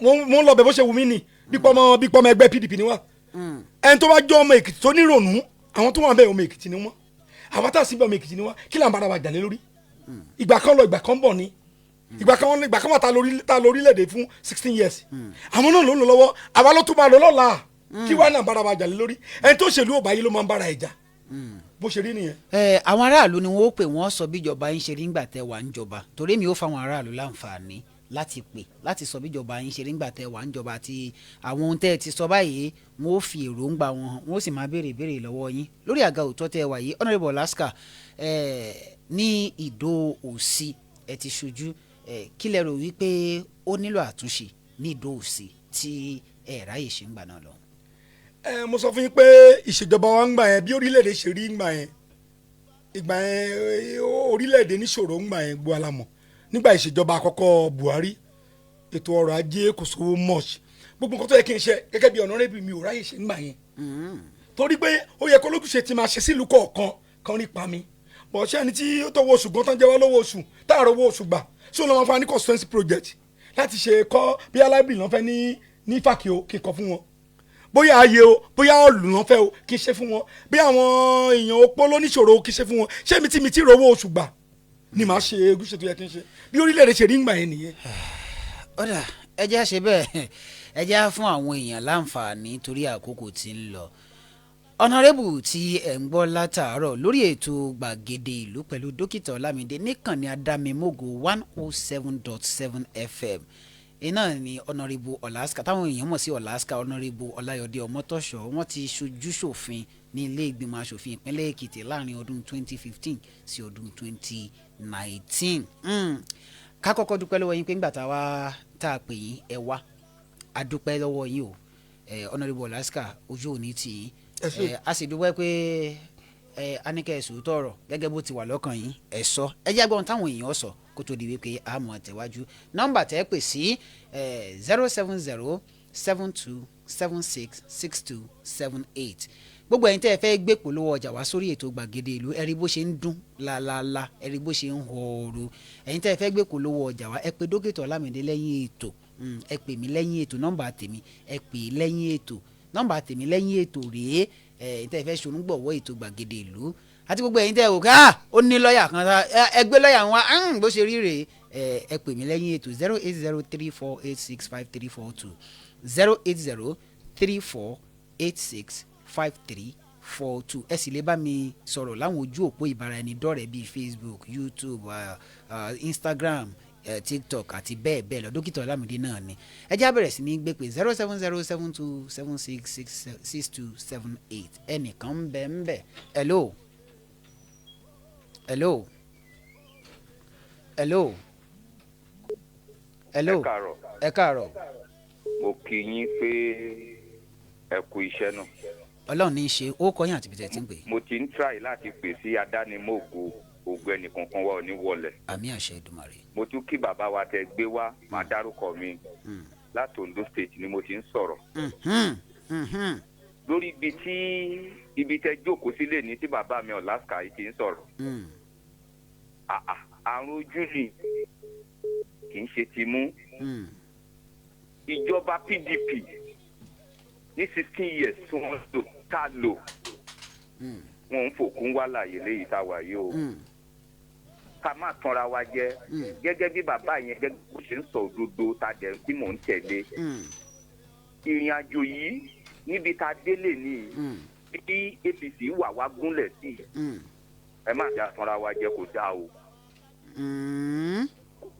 mo ń lọ bẹ̀ bó ṣe wù mí ni. Bí pọ́mọ ẹgbẹ́ PDP ni wá. Ẹni tó bá jọ ọmọ Èkìtì tó nírònú, àwọn tó wà ń bẹ̀, ọmọ Èkìtì ni wọ́n. Àwọn tá a sì bẹ̀, ọmọ Èkìtì ni wọ́n. Kí là ń bára wa jà lé lórí? Ìgbà kan lọ, ìgbà kan bọ̀ ni. Ìgbà kan wà tá lórílẹ̀‐èdè fún 16 years. Àwọn náà ló ń lò lọ́wọ́, àwa ló tún máa lò lọ́la. Kí wàá náà bára wa jà lé lórí? Ẹni tó ṣèlú ò bá yìí ló máa ń bára ẹ̀ jà. Bó ṣe rí nìyẹn. Ẹ, àwọn aráàlú ni wọn ó pè, wọ́n sọ bíjọba yín ṣe rí ńgbà tẹ́ wà ń jọba, torí mi ò fáwọn aráàlú láǹfààní láti pè láti sọ bíjọba yín ṣe rí ńgbà tẹ́ wà ń jọba àti àwọn ohun tẹ́ ẹ ti sọ báyìí. Wọn ó fi èròǹgbà wọn hàn, wọn ó sì máa béèrè ìbéèrè lọ́wọ́ yín lórí àga òótọ́ tẹ́ wà yìí. Honourable Alaska, ẹ ní Ìdó Òsì ẹ ti ṣojú ẹ, kí lẹ rò wípé ó nílò àtúnṣe ní Ìdó Òsì tí ẹ ráyè ṣe ń gbà náà lọ? Ẹ, mo sọ fún yín pé ìṣèjọba wa ń gbà yẹn, bí orílẹ̀-èdè ṣe rí ń gbà yẹn, ìgbà yẹn orílẹ̀-èdè níṣòro ń gbà yẹn, gbọ́ alamọ̀. Nígbà ìṣèjọba àkọ́kọ́ Buhari, ètò ọrọ̀ ajé kò sówó much. Gbogbo nǹkan tó yẹ kí n ṣe gẹ́gẹ́ bí honourable, mi ò ráyè ṣe ń gbà yẹn, torí pé ó yẹ kó lójúṣe ti máa ṣe sílùú kọ̀ọ̀kan kan nípa mi bọ̀. Ṣé ẹni tí ó tọwọ́ oṣù gan tán jẹ́ wá lọ́wọ́ oṣù táàrọ̀ owó oṣù gbà, ṣé òun ló máa fún wa ní constituency project láti ṣe kọ́? Bí library lọ́n fẹ́ ní Fàkì o, kí n kọ́ fún wọn. Bóyá ayé o, bóyá ọ̀lù lọ́n fẹ́ o, kí n ṣe fún wọn. Bí àwọn èèyàn opó lóníṣòro o, kí n ṣe fún wọn. Ṣé mi tí mi ti rówó oṣù gbà ni màá ṣe ojúṣe tó yẹ kí n ṣe? Bí orílẹ̀-èdè ṣe rí ń gbà yẹn nìyẹn. Ọ̀dà, ẹ jẹ́ á ṣe bẹ́ẹ̀. Ẹ jẹ́ á fún àwọn èèyàn láǹfààní torí àkókò tí ń lọ. Honourable tí ẹ̀ ń gbọ́ látàárọ̀ lórí ètò Gbàgede Ìlú pẹ̀lú Dókítà Ọlámídé níkànnì Adámimógo 107.7 FM iná ni Honourable Ọ̀làsíkà, táwọn èèyàn mọ̀ sí Ọ̀làsíkà, Honourable Ọláyọ̀dé Ọmọ́tọ́ṣọ́. Wọ́n ti ṣojú ṣòfin ní ilé ìgbìmọ̀ asòfin ìpínlẹ̀ Èkìtì láàrin ọdún 2015 sí ọdún 2019. Ká kọ́kọ́ dúpẹ́ lọ́wọ́ yín pé ńgbà tá a wá tá a pè yín, ẹ wá. A dúpẹ́ lọ́wọ́ yín o. Honourable Ọ̀làsíkà, ojú òní tì yín. Ẹ ṣé. A sì dúpẹ́ pé ẹ aníkẹ́ ẹ̀ sòótọ́ ọ̀rọ̀ gẹ́gẹ́ bó ti wà lọ́kàn yín, ẹ sọ. Ẹ jẹ́ gbọ́n táwọn èèyàn sọ kó tó di wípé a mọ̀ tẹ̀wájú. Nọ́mbà tẹ́ pè sí 07072766278. Gbogbo ẹ̀yin tẹ́ ẹ fẹ́ gbé polówó ọjà wá sórí ètò Gbàgede Ìlú, ẹ rí bó ṣe ń dún lálálá, ẹ rí bó ṣe ń họ̀ọ̀rọ̀. Ẹ̀yin tẹ́ ẹ fẹ́ gbé polówó ọjà wá, ẹ pè Dókítà Ọlámídé lẹ́yìn ètò. Ẹ pè mí lẹ́yìn ètò. Nọ́mbà tèmi, ẹ pè lẹ́yìn ètò. Nọ́mbà tèmi lẹ́yìn ètò rèé. Ẹ̀yin tẹ́ ẹ fẹ́ ṣonúgbọ̀wọ́ ètò Gbàgede Ìlú àti gbogbo ẹ̀yin tẹ́ ẹ wò ká ó ní lọ́ọ̀yà kan, ẹ gbé lọ́ọ̀yà wọn bó ṣe rí rèé. Ẹ pè mí lẹ́yìn ètò, 08034865342, 08034865342. Ẹ sì lè bá mi sọ̀rọ̀ láwọn ojú òpó ìbáraẹnidọ́rẹ̀ẹ́ bíi Facebook, YouTube, Instagram, TikTok àti bẹ́ẹ̀ bẹ́ẹ̀ lọ. Dókítà Ọlámídé náà ni. Ẹ jẹ́ á bẹ̀rẹ̀ sí ní gbé pé 07072766278. Ẹnìkan ń bẹ ń bẹ. Hello, hello, hello, hello. Ẹ káàárọ̀. Ẹ káàárọ̀. Mo kí yín pé ẹ kú iṣẹ́ náà. Ọlọ́run ní í ṣe. Ó kọ́ yín àti ibi tẹ́ ẹ ti ń pè. Mo ti ń try láti pè sí adánimóògo, ògo ẹnìkankan wa ò ní wọlẹ̀. Àmín, àṣẹ Èdùmàrè. Mo tún kí bàbá wa tẹ gbé wá, máa dárúkọ mi. Láti Ondo State ni mo ti ń sọ̀rọ̀. Lórí ibi tí ibi tẹ jókòó sílé ní tí bàbá mi Ọ̀làsíkà yìí ti ń sọ̀rọ̀. Àà, àrùn ojú ni, kì í ṣe tìmú. Ìjọba PDP ní 16 years tí wọ́n lò tá a lò, wọn ń fòkún wá láàyè léyìí tá a wà yìí o. Ká má tanra wa jẹ. Gẹ́gẹ́ bí bàbá yẹn, gẹ́gẹ́ bó ṣe ń sọ òdodo ta dẹ̀ tí mò ń tẹ̀lé ìrìn àjò yìí níbi tá a délé ní bí APC wà wá gúnlẹ̀ sí i. Ẹ má jà tanra wa jẹ, kò dáa o.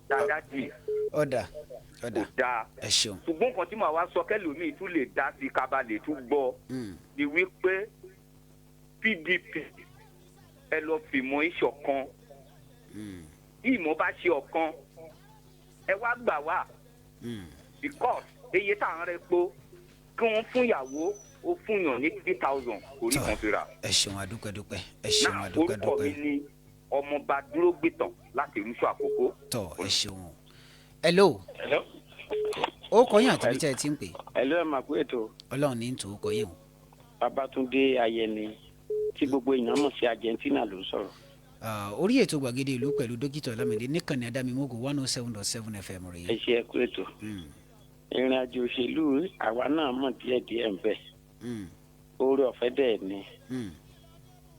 Dáadáa jì. Ọ̀dà. Kò Ọ̀dà. dáa. Ẹ ṣeun. Ṣùgbọ́n nǹkan tí màá wá sọ kẹ́lòmíì tún lè dá sí kaba lè tún gbọ́ ni wípé PDP, ẹ lọ fìmọ̀ ìṣọ̀kan. Bí ìmọ̀ bá ṣe ọ̀kan, ẹ wá gbà wá, because iye tá à ń rẹpo kí wọ́n fún ìyàwó, ó fún yàn ní 3,000, kò rí kan fi rà. Ẹ ṣeun, adúpẹ́dúpẹ́, ẹ ṣeun. Náà orúkọ mi Adúpẹ́dúpẹ́. ni Ọmọọba Dúró Gbìtàn láti Irúṣọ Àkókò. Tọ, ẹ ṣeun o. Hello. Hello. Ó kọ́ yín àti ibi tẹ́ ẹ ti ń pè. Hello, ẹ máa kú ètò. Ọlọ́run ní tò, ó kọ́ yín o. Babátúndé Ayẹni tí gbogbo èèyàn mọ̀ sí Argentina ló ń sọ̀rọ̀. Ah, orí ètò Gbàgede Ìlú pẹ̀lú Dókítà Ọlámídé níkànnì Adámimógò 107.7 FM rèé. Ẹ ṣe, ẹ kú ètò. Ìrìn àjò òṣèlú, àwa náà mọ̀ díẹ̀díẹ̀ ń bẹ̀. Oore ọ̀fẹ́ dẹ̀ ni.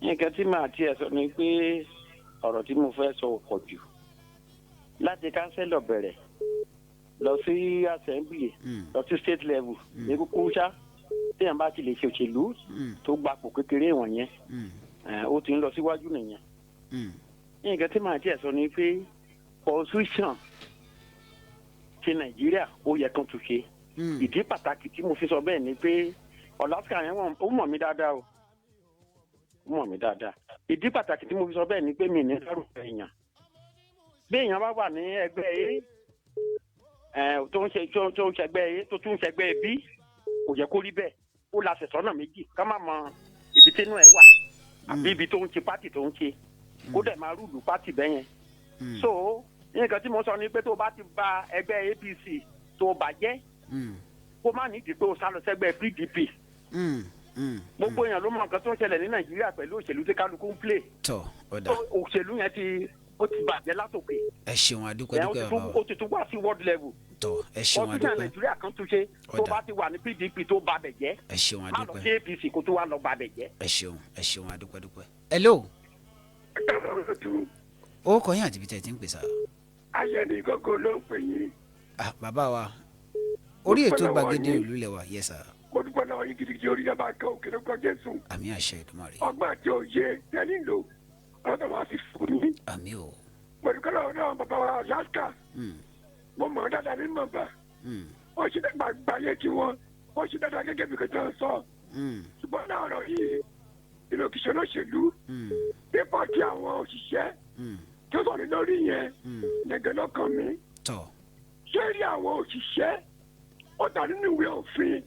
Nǹkan tí màá tiẹ̀ sọ ni pé ọ̀rọ̀ tí mo fẹ́ sọ ò pọ̀ jù. Láti councillor bẹ̀rẹ̀ lọ sí assembly, lọ sí state level, ní kúkú ṣá, téèyàn bá ti lè ṣe òṣèlú tó gbapò kékeré wọ̀nyẹn, ó ti ń lọ síwájú nìyẹn. Nǹkan tí màá tiẹ̀ sọ ni pé constitution ti Nàìjíríà, ó yẹ kán tún ṣe. Ìdí pàtàkì tí mo fi sọ bẹ́ẹ̀ ni pé Ọ̀làsíkà yẹn ó mọ̀ mí dáadáa o, ó mọ̀ mí dáadáa. Ìdí pàtàkì tí mo fi sọ bẹ́ẹ̀ ni pé mi ní dárúkọ èèyàn. Bí èèyàn bá wà ní ẹgbẹ́ A tó ń ṣe tó ń ṣẹgbẹ́ A, tó tún ń ṣẹgbẹ́ B, kò yẹ kó rí bẹ́ẹ̀. Ó la ṣẹ̀sọ́nà méjì, ká má mọ ibi tínú ẹ̀ wà àbí ibi tó ń ṣe party tó ń ṣe, kó dẹ̀ máa rule party bẹ́ẹ̀ yẹn. So nǹkan tí mo sọ ni pé tó bá ti ba ẹgbẹ́ APC tó bàjẹ́, kó má nídìí pé o sá lọ sẹ́gbẹ́ PDP. Gbogbo èèyàn ló mọ nǹkan tó ń ṣẹlẹ̀ ní Nàìjíríà pẹ̀lú òṣèlú tí kálukú ń play. Tọ, ọ̀dà. So òṣèlú yẹn ti ó ti bàjẹ́ látòkè. Ẹ ṣeun. Ẹ̀, ó Adúpẹ́dúpẹ́, ti bàbá tún wa. ó ti tún wá sí world level. Tọ, ẹ ṣeun. Constitution Adúpẹ́. Nàìjíríà kan tún ṣe. Tó Ọ̀dà. bá ti wà ní PDP tó ba bẹ̀ jẹ́, Ẹ ṣeun. má lọ Adúpẹ́. sí APC kó tó wá lọ ba bẹ̀ jẹ́. Ẹ ṣeun, ẹ ṣeun, adúpẹ́dúpẹ́. Hello, ó kọ́ yín àti ibi tẹ́ ẹ ti ń pè sá. Ayẹni gógó ló ń pè yín. Ah, bàbá wa, orí ètò Dúpẹ́ lọ́wọ́ Gbàgede yín. Ìlú lẹ́wà, yes sir. Mo dúpẹ́ lọ́wọ́ yín gidigidi, orí yàrá kan òkè ló kọ́ Jésù. Àmín, àṣẹ Èdùmàrè. Ọgbọ́n àti òye tẹ́lí lò, ọlọ́dọ̀ wa fi fún yín. Àmín o. Mo dúpẹ́ lọ́wọ́ náà bàbá wa Alaska. Mo mọ̀ ọ́ dáadáa ní mọ̀nba. Wọ́n ṣe dàgbà gbáyé tí wọ́n ṣe dáadáa gẹ́gẹ́ bí kò sọ. Ṣùgbọ́n náà ọ̀rọ̀ yìí, ìlú kìí olóṣèlú. Pépà tí àwọn òṣìṣẹ́ tó sọ̀rọ̀ lórí yẹn nìkan lọ́kàn mi. Tọ. Ṣé rí àwọn òṣìṣẹ́, ó dà nínú ìwé òfin,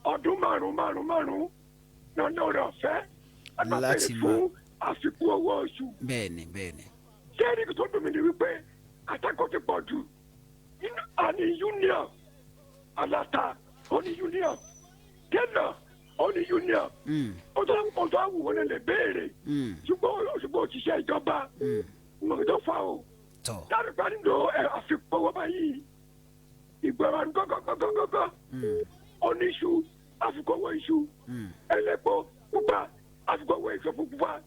ọdún márùn márùn márùn lọ́nà rẹ̀ ọ̀fẹ́ Láti láti fún àfikún owó oṣù. Bẹ́ẹ̀ni, bẹ́ẹ̀ni. Ṣé rí tó dùn mí ni wípé àtakò ti pọ̀ jù. Àní union aláta, ó ní union tẹ́lọ̀, ó ní union. Ó tó àwùwọ́ lè béèrè, ṣùgbọ́n òṣìṣẹ́ ìjọba mọ̀ tó fa o. Tọ. Dárúgbà nínú àfikún owó báyìí, ìgbọràn gọ́gọ́gọ́gọ́gọ́, oníṣu àfikún owó iṣu, ẹlẹ́pọ̀ pupa àfikún owó iṣu pupa,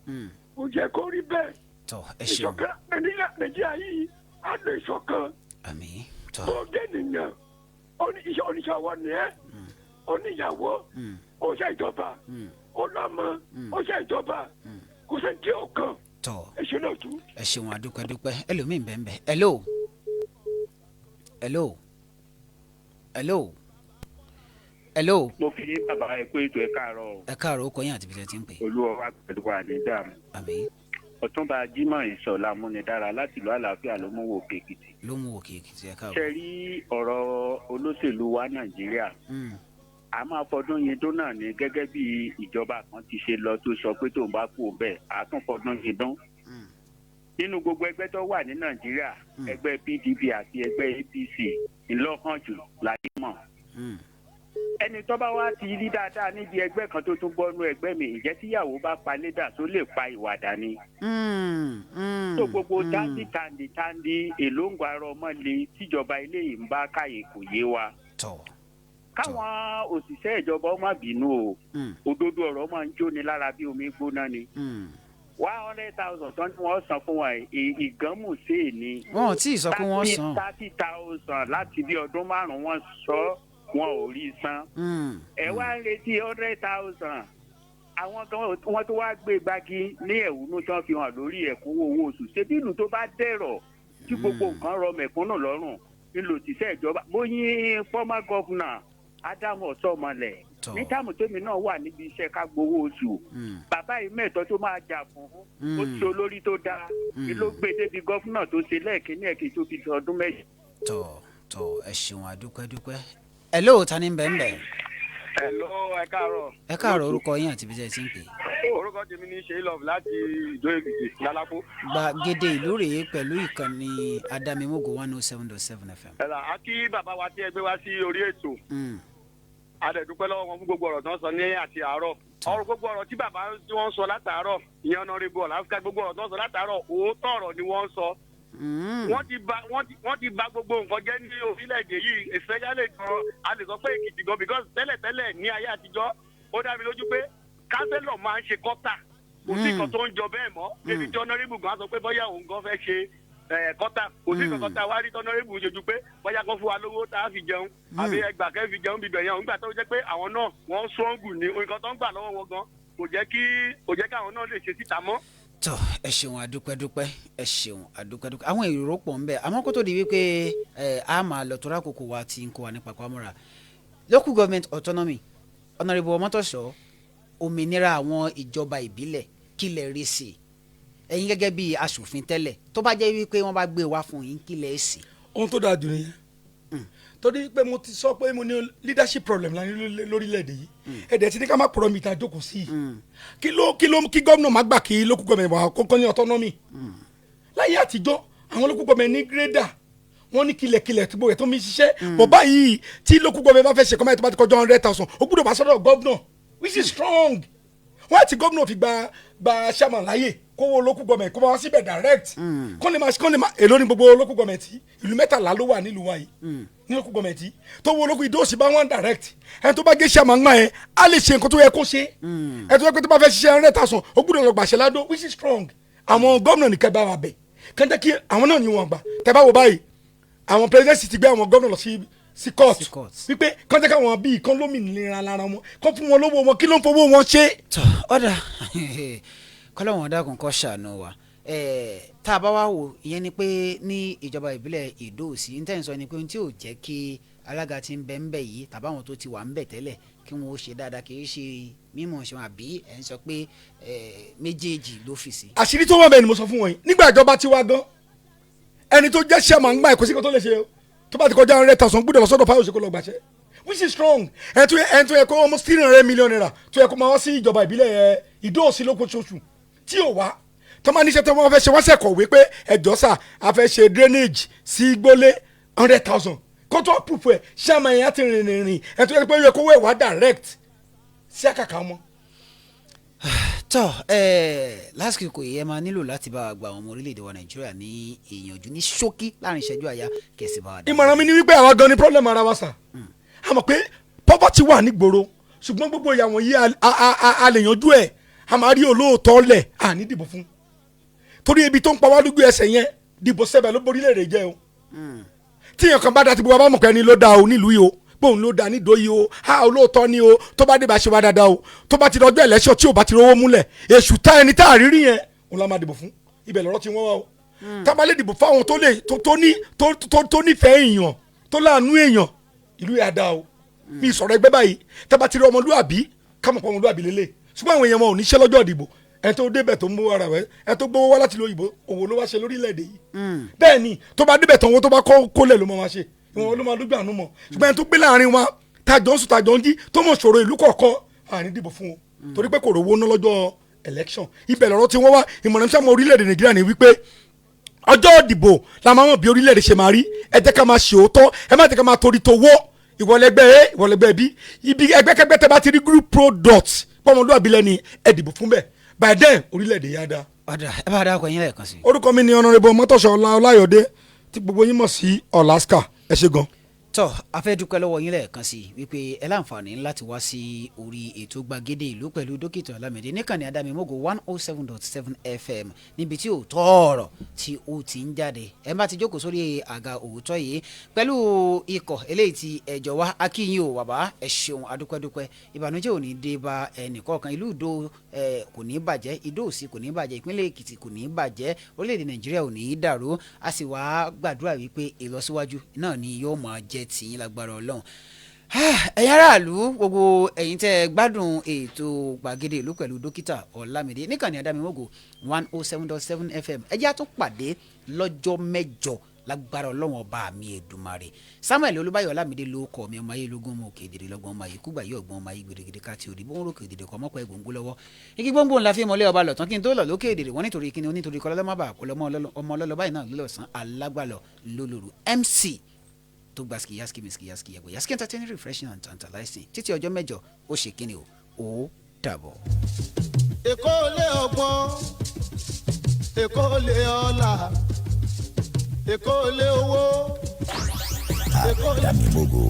kò jẹ́ kó rí bẹ́ẹ̀. Tọ, ẹ ṣeun. Ìṣọ̀kan Nàìjíríà yìí á lè ṣọ̀kan. Àmín, tọ. Tó dé nìyẹn, oníṣẹ́ ọwọ́ ni ẹ́, oníyàwó, oṣẹ́ ìjọba, ọlọ́mọ, oṣẹ́ ìjọba, kò sẹ́ni tí ò kàn. Tọ. Ẹ ṣe lóòtú. Ẹ ṣeun, adúpẹ́dúpẹ́. Ẹlòmíì bẹ́ẹ̀ bẹ́ẹ̀. Hello, hello, hello, hello. Mo fi yín, bàbá, ẹ pé ètò, ẹ káàárọ̀ o. Ẹ káàárọ̀, ó kọ yín àti ibi tẹ́ ti ń pè. Olúwa wa pẹ̀lú wa ní dààmú. Àmín. Ọ̀túnba Jimoh Ìṣọ̀lá Múnidára láti ìlú Àlàáfíà ló mú wò Èkìtì. Ló mú Òkè Èkìtì, ẹ káàárọ̀. Ṣe rí ọ̀rọ̀ olóṣèlú wa Nàìjíríà, A máa fọdún yín dún náà ni, gẹ́gẹ́ bí ìjọba kan ti ṣe lọ tó sọ pé tóun bá kú bẹ́ẹ̀, a tún fọdún yín dún. Nínú gbogbo ẹgbẹ́ tó wà ní Nàìjíríà, ẹgbẹ́ PDP àti ẹgbẹ́ APC ńlọ́kàn jù láyé mọ̀. Ẹni tó bá wá ti rí dáadáa níbi ẹgbẹ́ kan tó tún bọ́nú ẹgbẹ́ mi, ìjẹ́ tíyàwó bá pa lédà tó lè pa ìwàdà ni. Tó gbogbo táǹdì táǹdì táǹdì èlòǹgbà ara ọmọ le tíjọba ilé yìí ń bá káyè kò yé wa. Káwọn òṣìṣẹ́ ìjọba ó má bínú o, òdodo ọ̀rọ̀ máa ń jóni lára bí omi gbóná ni. 100,000 tán ni wọ́n san fún wa, ìgànmù sí è ní. Wọn ò tí ì sọ pé wọ́n san. 30,000 láti bí ọdún 5 wọ́n sọ wọn ò rí san. Ẹ wá ń retí 100,000. Àwọn kan wọ́n tó wá gbé gbági ní ẹ̀wúnú tán fi hàn lórí ẹ̀kúnwó owó oṣù. Ṣebí ìlú tó bá dẹ̀rọ̀ tí gbogbo nǹkan rọ mẹ̀kúnnù lọ́rùn ńlò tíṣẹ́ ìjọba. Mo yín former governor Ádámù Ọ̀sọ́mọlẹ̀ ní táàmù tèmi náà wà níbi iṣẹ́ ká gbowó oṣù. Bàbá yìí mẹ́tọ́ tó máa jà fún ó ṣe olórí tó dáa ló gbé débi gọ́fúnà tó ṣe lẹ́ẹ̀kínní ẹ̀kí tó fi ọdún mẹ́jọ. Tọ ẹ ṣeun, àdúpẹ́dúpẹ́. Ẹ lóòótá ní bẹ́ẹ̀ bẹ́ẹ̀. Hello, ẹ káàárọ̀. Ẹ káàárọ̀, orúkọ yín àti ibi tí ẹ ti ń pè. Orúkọ tèmi ní Ṣèyí Love láti Ìdó Èkìtì lálápò. Gbàgede ìlú rèé pẹ̀lú ìkànnì Adamimogo 107.7 FM. Ẹ̀là, a kí bàbá wa tí ẹ gbé wá sí orí ètò. A dẹ̀ dúpẹ́ lọ́wọ́ wọn fún gbogbo ọ̀rọ̀ tí wọ́n sọ ní àti àárọ̀. Ọ̀rọ̀ gbogbo ọ̀rọ̀ tí bàbá tí wọ́n sọ látàárọ̀, ìyẹn Honorable Ọláfíà, gbogbo ọ̀rọ̀ tí wọ́n sọ látàárọ̀, òótọ́ ọ̀rọ̀ ni wọ́n sọ. Wọ́n ti bà gbogbo nǹkan jẹ́ ní orílẹ̀-èdè yìí, especially gan a lè sọ pé Èkìtì gan, because tẹ́lẹ̀tẹ́lẹ̀ ní ayé àtijọ́ ó dá mi lójú pé kánsẹ́lọ̀ máa ń ṣe kọ́tà, kò sí nǹkan tó ń jọ bẹ́ẹ̀ mọ́. Débi tí Honorable gan sọ pé bóyá òun gan fẹ́ ṣe kọ́tà, kò sí nǹkan tá a wá rí Honorable ṣe ju pé bóyá kan fún wa lówó tá a fi jẹun àbí ẹgbà kẹ́ fi jẹun bíbẹ̀ yẹn. Òun gbà tó jẹ́ pé àwọn náà wọ́n sọ́ngù ní nǹkan tó ń gbà lọ́wọ́ wọn gan kò jẹ́ kí àwọn náà lè ṣe síta mọ́. Tọ ẹ ṣeun, àdúpẹ́dúpẹ́, ẹ ṣeun, àdúpẹ́dúpẹ́. Àwọn èrò pọ̀ ńbẹ, àmọ́ kó tó di wípé ẹ a máa lọ tó rákòókò wa ti ń kó wa nípa pamọ́ra, local government autonomy, Honorable Ọmọ́tọ̀ṣọ́, òmìnira àwọn ìjọba ìbílẹ̀, kí lẹ rí sí i ẹ̀yin gẹ́gẹ́ bí aṣòfin tẹ́lẹ̀? Tó bá jẹ́ wípé wọ́n bá gbé wá fún yín, kí lẹ sí? Ohun tó dáa jù nìyẹn, torí pé mo ti sọ pé mo ní leadership problem la ní lórílẹ̀‐èdè yìí. Ẹ̀dẹ̀ tí ní ká má pọ̀rọ̀ mi ta jókòó sí i, kí ló kí gómìnà má gbà kí local government wà kọ́kọ́ ní autonomy. Láyé àtijọ́, àwọn local government ní grader, wọ́n ní kilẹ̀kilẹ̀ tó gbogbo ẹ̀ tó mi ṣiṣẹ́ bọ̀. Báyìí, tí local government bá fẹ́ ṣe kọ́mọ́ ẹ̀, tó bá ti kọjá 100,000, ó gbọ́dọ̀ bá sọ́dọ̀ gómìnà, which is strong. Wọ́n ti gómìnà fi gba chairman láyè kówó local government kó máa wá síbẹ̀ direct, kó lè máa èló ní gbogbo local government yìí. Ìlú 13 ló wà nílùú wa yìí ní local government yìí. Tó wo local ìdóòsì bá wọn direct, ẹni tó bá gé chairman gbà yẹn á lè ṣe nǹkan tó yẹ kó ṣe. Ẹni tó yẹ pé tó bá fẹ́ ṣiṣẹ́ 100,000, ó gbọ́dọ̀ lọ gbàṣẹ ládó, which is strong. Àwọn gómìnà nìkan bá wa bẹ̀ kàn jẹ́ kí àwọn náà ní wọn gbà. Tẹ́ bá wo báyìí, àwọn presidency ti gbé àwọn gómìnà lọ sí court wípé kàn jẹ́ káwọn bíi kán lómìnira lára wọn, kán fún wọn lówó wọn. Kí ló ń fowó wọn ṣe? Tọ ọ̀dà, kọ́lọ́wọ́n dákun kó ṣàánú wa. Tá a bá wá wò, ìyẹn ni pé ní ìjọba ìbílẹ̀ Ìdó-Òsì ní tẹ́yìn sọ ni pé ohun tí ò jẹ́ kí alága ti ń bẹ ń bẹ yìí tàbí àwọn tó ti wà ń bẹ tẹ́lẹ̀ kí wọ́n ó ṣe dáadáa, kì í ṣe mímọ̀ ṣe wọn, àbí ẹ̀ ń sọ pé méjèèjì ló fi sí? Àṣírí tó wà bẹ́ẹ̀ ni mo sọ fún wọn yìí. Nígbà ìjọba tiwa gan, ẹni tó jẹ́ chairman gbà, kò sí kan tó lè ṣe o. Tó bá ti kọjá 100,000, gbọ́dọ̀ lọ sọ́dọ̀ Fáyọ̀ṣe kó lọ gbàṣẹ, which is strong. Ẹni tó yẹ kó almost 300 million naira tó yẹ kó máa wá sí ìjọba ìbílẹ̀ ẹ Ìdó-Òsì lókoṣooṣù tí ò wá, tó máa níṣẹ́ tó wọ́n fẹ́ ṣe, wọ́n ṣẹ̀ kọ̀wé pé ẹjọ́ sà, a fẹ́ ṣe drainage sí gbólé, 100,000 kó tó approve ẹ̀, chairman yẹn á ti rìn rìn rìn. Ẹni tó yẹ pé ó yẹ kó wẹ̀ wá direct sí àkàkà wọn. Tọ lásìkò yìí, ẹ máa nílò láti bá wa gba àwọn ọmọ orílẹ̀-èdè wa Nàìjíríà ní ìyànjú ní ṣókí láàrin ìṣẹ́jú àyà, kẹsì bá wa dá. Ìmọ̀ràn mi ni wípé àwa gan ni problem ara wa sà. A mọ̀ pé poverty wà nígboro, ṣùgbọ́n gbogbo ìyà wọ̀nyí a lè yanjú ẹ̀. A máa rí olóòótọ́ lẹ̀ à ní dìbò fún, torí ibi tó ń pa wá lójú ẹsẹ̀ yẹn, dìbò sẹ́bẹ̀ ló borí lèrè jẹ́ o. Tí èèyàn kan bá da, tí gbogbo wa bá mọ̀ pé ẹni ló da o nílùú yìí o, pé òun ló da nídòó yìí o, a olóòótọ́ ni o, tó bá dé bá ṣe wá dáadáa o, tó bá ti dọjọ́ election tí ò bá ti rówó múlẹ̀, èṣù tá ẹni tá a rírí yẹn, òun la máa dìbò fún. Ibẹ̀ lọ́rọ́ ti wọ́n wá o. Tá bá lè dìbò fáwọn tó lè tó ní tó nífẹ̀ẹ́ èèyàn, tó láàánú èèyàn, ìlú yà dáa o. Mi sọ̀rọ̀ ẹgbẹ́ báyìí. Tá bá ti rí ọmọlúàbí, ká mọ̀ pé ọmọlúàbí lélẹ̀. Ṣùgbọ́n àwọn èèyàn wọn ò ní ṣe lọ́jọ́ ìdìbò. Ẹni tó débẹ̀ tó ń mú ara rẹ̀, ẹni tó gbowó wá láti lo òyìnbó, òwò ló wá ṣe lórílẹ̀‐èdè yìí. Bẹ́ẹ̀ ni, tó bá débẹ̀ tán, owó tó bá kólẹ̀ ló máa ṣe, ìwọ̀n ló máa lójú àánú mọ̀. Ṣùgbọ́n ẹni tó gbé láàrin wa Tájọ ń sùn, tájọ ń jí, tó mọ̀ ṣòro ìlú kọ̀ọ̀kan, àní dìbò fún o, torí pé kò rówó ná lọ́jọ́ election. Ibẹ̀ lọ́rọ̀ tí wọ́n wá. Ìmọ̀ràn tí wọ́n orílẹ̀-èdè Nàìjíríà ní wípé ọjọ́ ìdìbò la máa mọ̀ bí orílẹ̀-èdè ṣe máa rí. Ẹ jẹ́ ká máa ṣe òótọ́, ẹ má jẹ́ ká máa torí towó, ìwọlẹ́gbẹ́ A, ìwọlẹ́gbẹ́ B. Ibi ẹgbẹ́kẹ́gbẹ́ tẹ́ bá ti rí group product pọ́nmọdúnàbí lẹ́ni, ẹ dìbò fún bẹ́ẹ̀. By then, orílẹ̀-èdè yá dáa. Ọ̀dà, ẹ bá dáa kọ yín lẹ́ẹ̀kan sí. Orúkọ mi ni Honourable Mọ́tòṣọ́ Ọlá Ọláyọ̀dé, tí gbogbo yín mọ̀ sí Ọ̀làskà. Ẹ ṣé gan. Tọ́, a fẹ́ dúpẹ́ lọ́wọ́ yín lẹ́ẹ̀kan sí wípé ẹ láǹfààní láti wá sí orí ètò Gbàgede Ìlú pẹ̀lú Dókítà Ọlámídé níkànnì Adámimógo 107.7 FM, níbi tí òótọ́ ọ̀rọ̀ tí ó ti ń jáde. Ẹ bá ti jókòó sórí àga òótọ́ yìí pẹ̀lú ikọ̀ eléyìí tí ẹjọ́ wá akíyìn o. Bàbá, ẹ ṣeun, adúpẹ́dúpẹ́. Ìbànújẹ́ ò ní dé bá ẹnì kọ̀ọ̀kan. Ìlú Ìdó kò ní bàjẹ́, Ìdó Òsì kò ní bàjẹ́, ìpínlẹ̀ Èkìtì kò ní bàjẹ́, orílẹ̀-èdè Nàìjíríà ò ní dàrú. A sì wá gbàdúrà wípé ìlọsíwájú náà ni yóò máa jẹ́ tìyín lágbára Ọlọ́run. Ẹ̀yin aráàlú gbogbo, ẹ̀yin tẹ́ ẹ gbádùn ètò Gbàgede Ìlú pẹ̀lú Dókítà Ọlámídé níkànnì Adámimógo 107.7 FM, ẹ jẹ́ á tún pàdé lọ́jọ́ mẹ́jọ lágbára Ọlọ́run Ọba mi Èdùmàrè. Samuel Olúbáyọ̀ Ọlámídé ló kọ́ mi. Ọmọ ayé lógún, ọmọ òkè èdèrè lọ́gbọ́n, ọmọ ayé kúgbà yóò gbọ́n, ọmọ ayé gbèrègèrè káàtì òdì bó ń rókè èdèrè kọ́ mọ́kọ́ ẹ̀gbọ́n lọ́wọ́ igi gbóngbó ńlá fi mọ́lẹ́ ọba lọ̀tán kí n tó lọ lókè èdèrè wọ́n. Nítorí kíni? Nítorí kọ́ lọ́lọ́mọ́ bá kọ́ lọ́mọ ọmọ ọlọ́lọ́ báyìí náà lọ́sàn alágbàlọ́ lólóru MC tó gba skiyaski miski yaski yàgò yaski entertaining, refreshing and tantalizing. Títí ọjọ́ mẹ́jọ, ó ṣe kíni o, ó dàbọ̀. Èkó lé ọgbọ́n, Èkó lé ọlá, Èkó lé owó, Èkó lé. Àdàmímógo.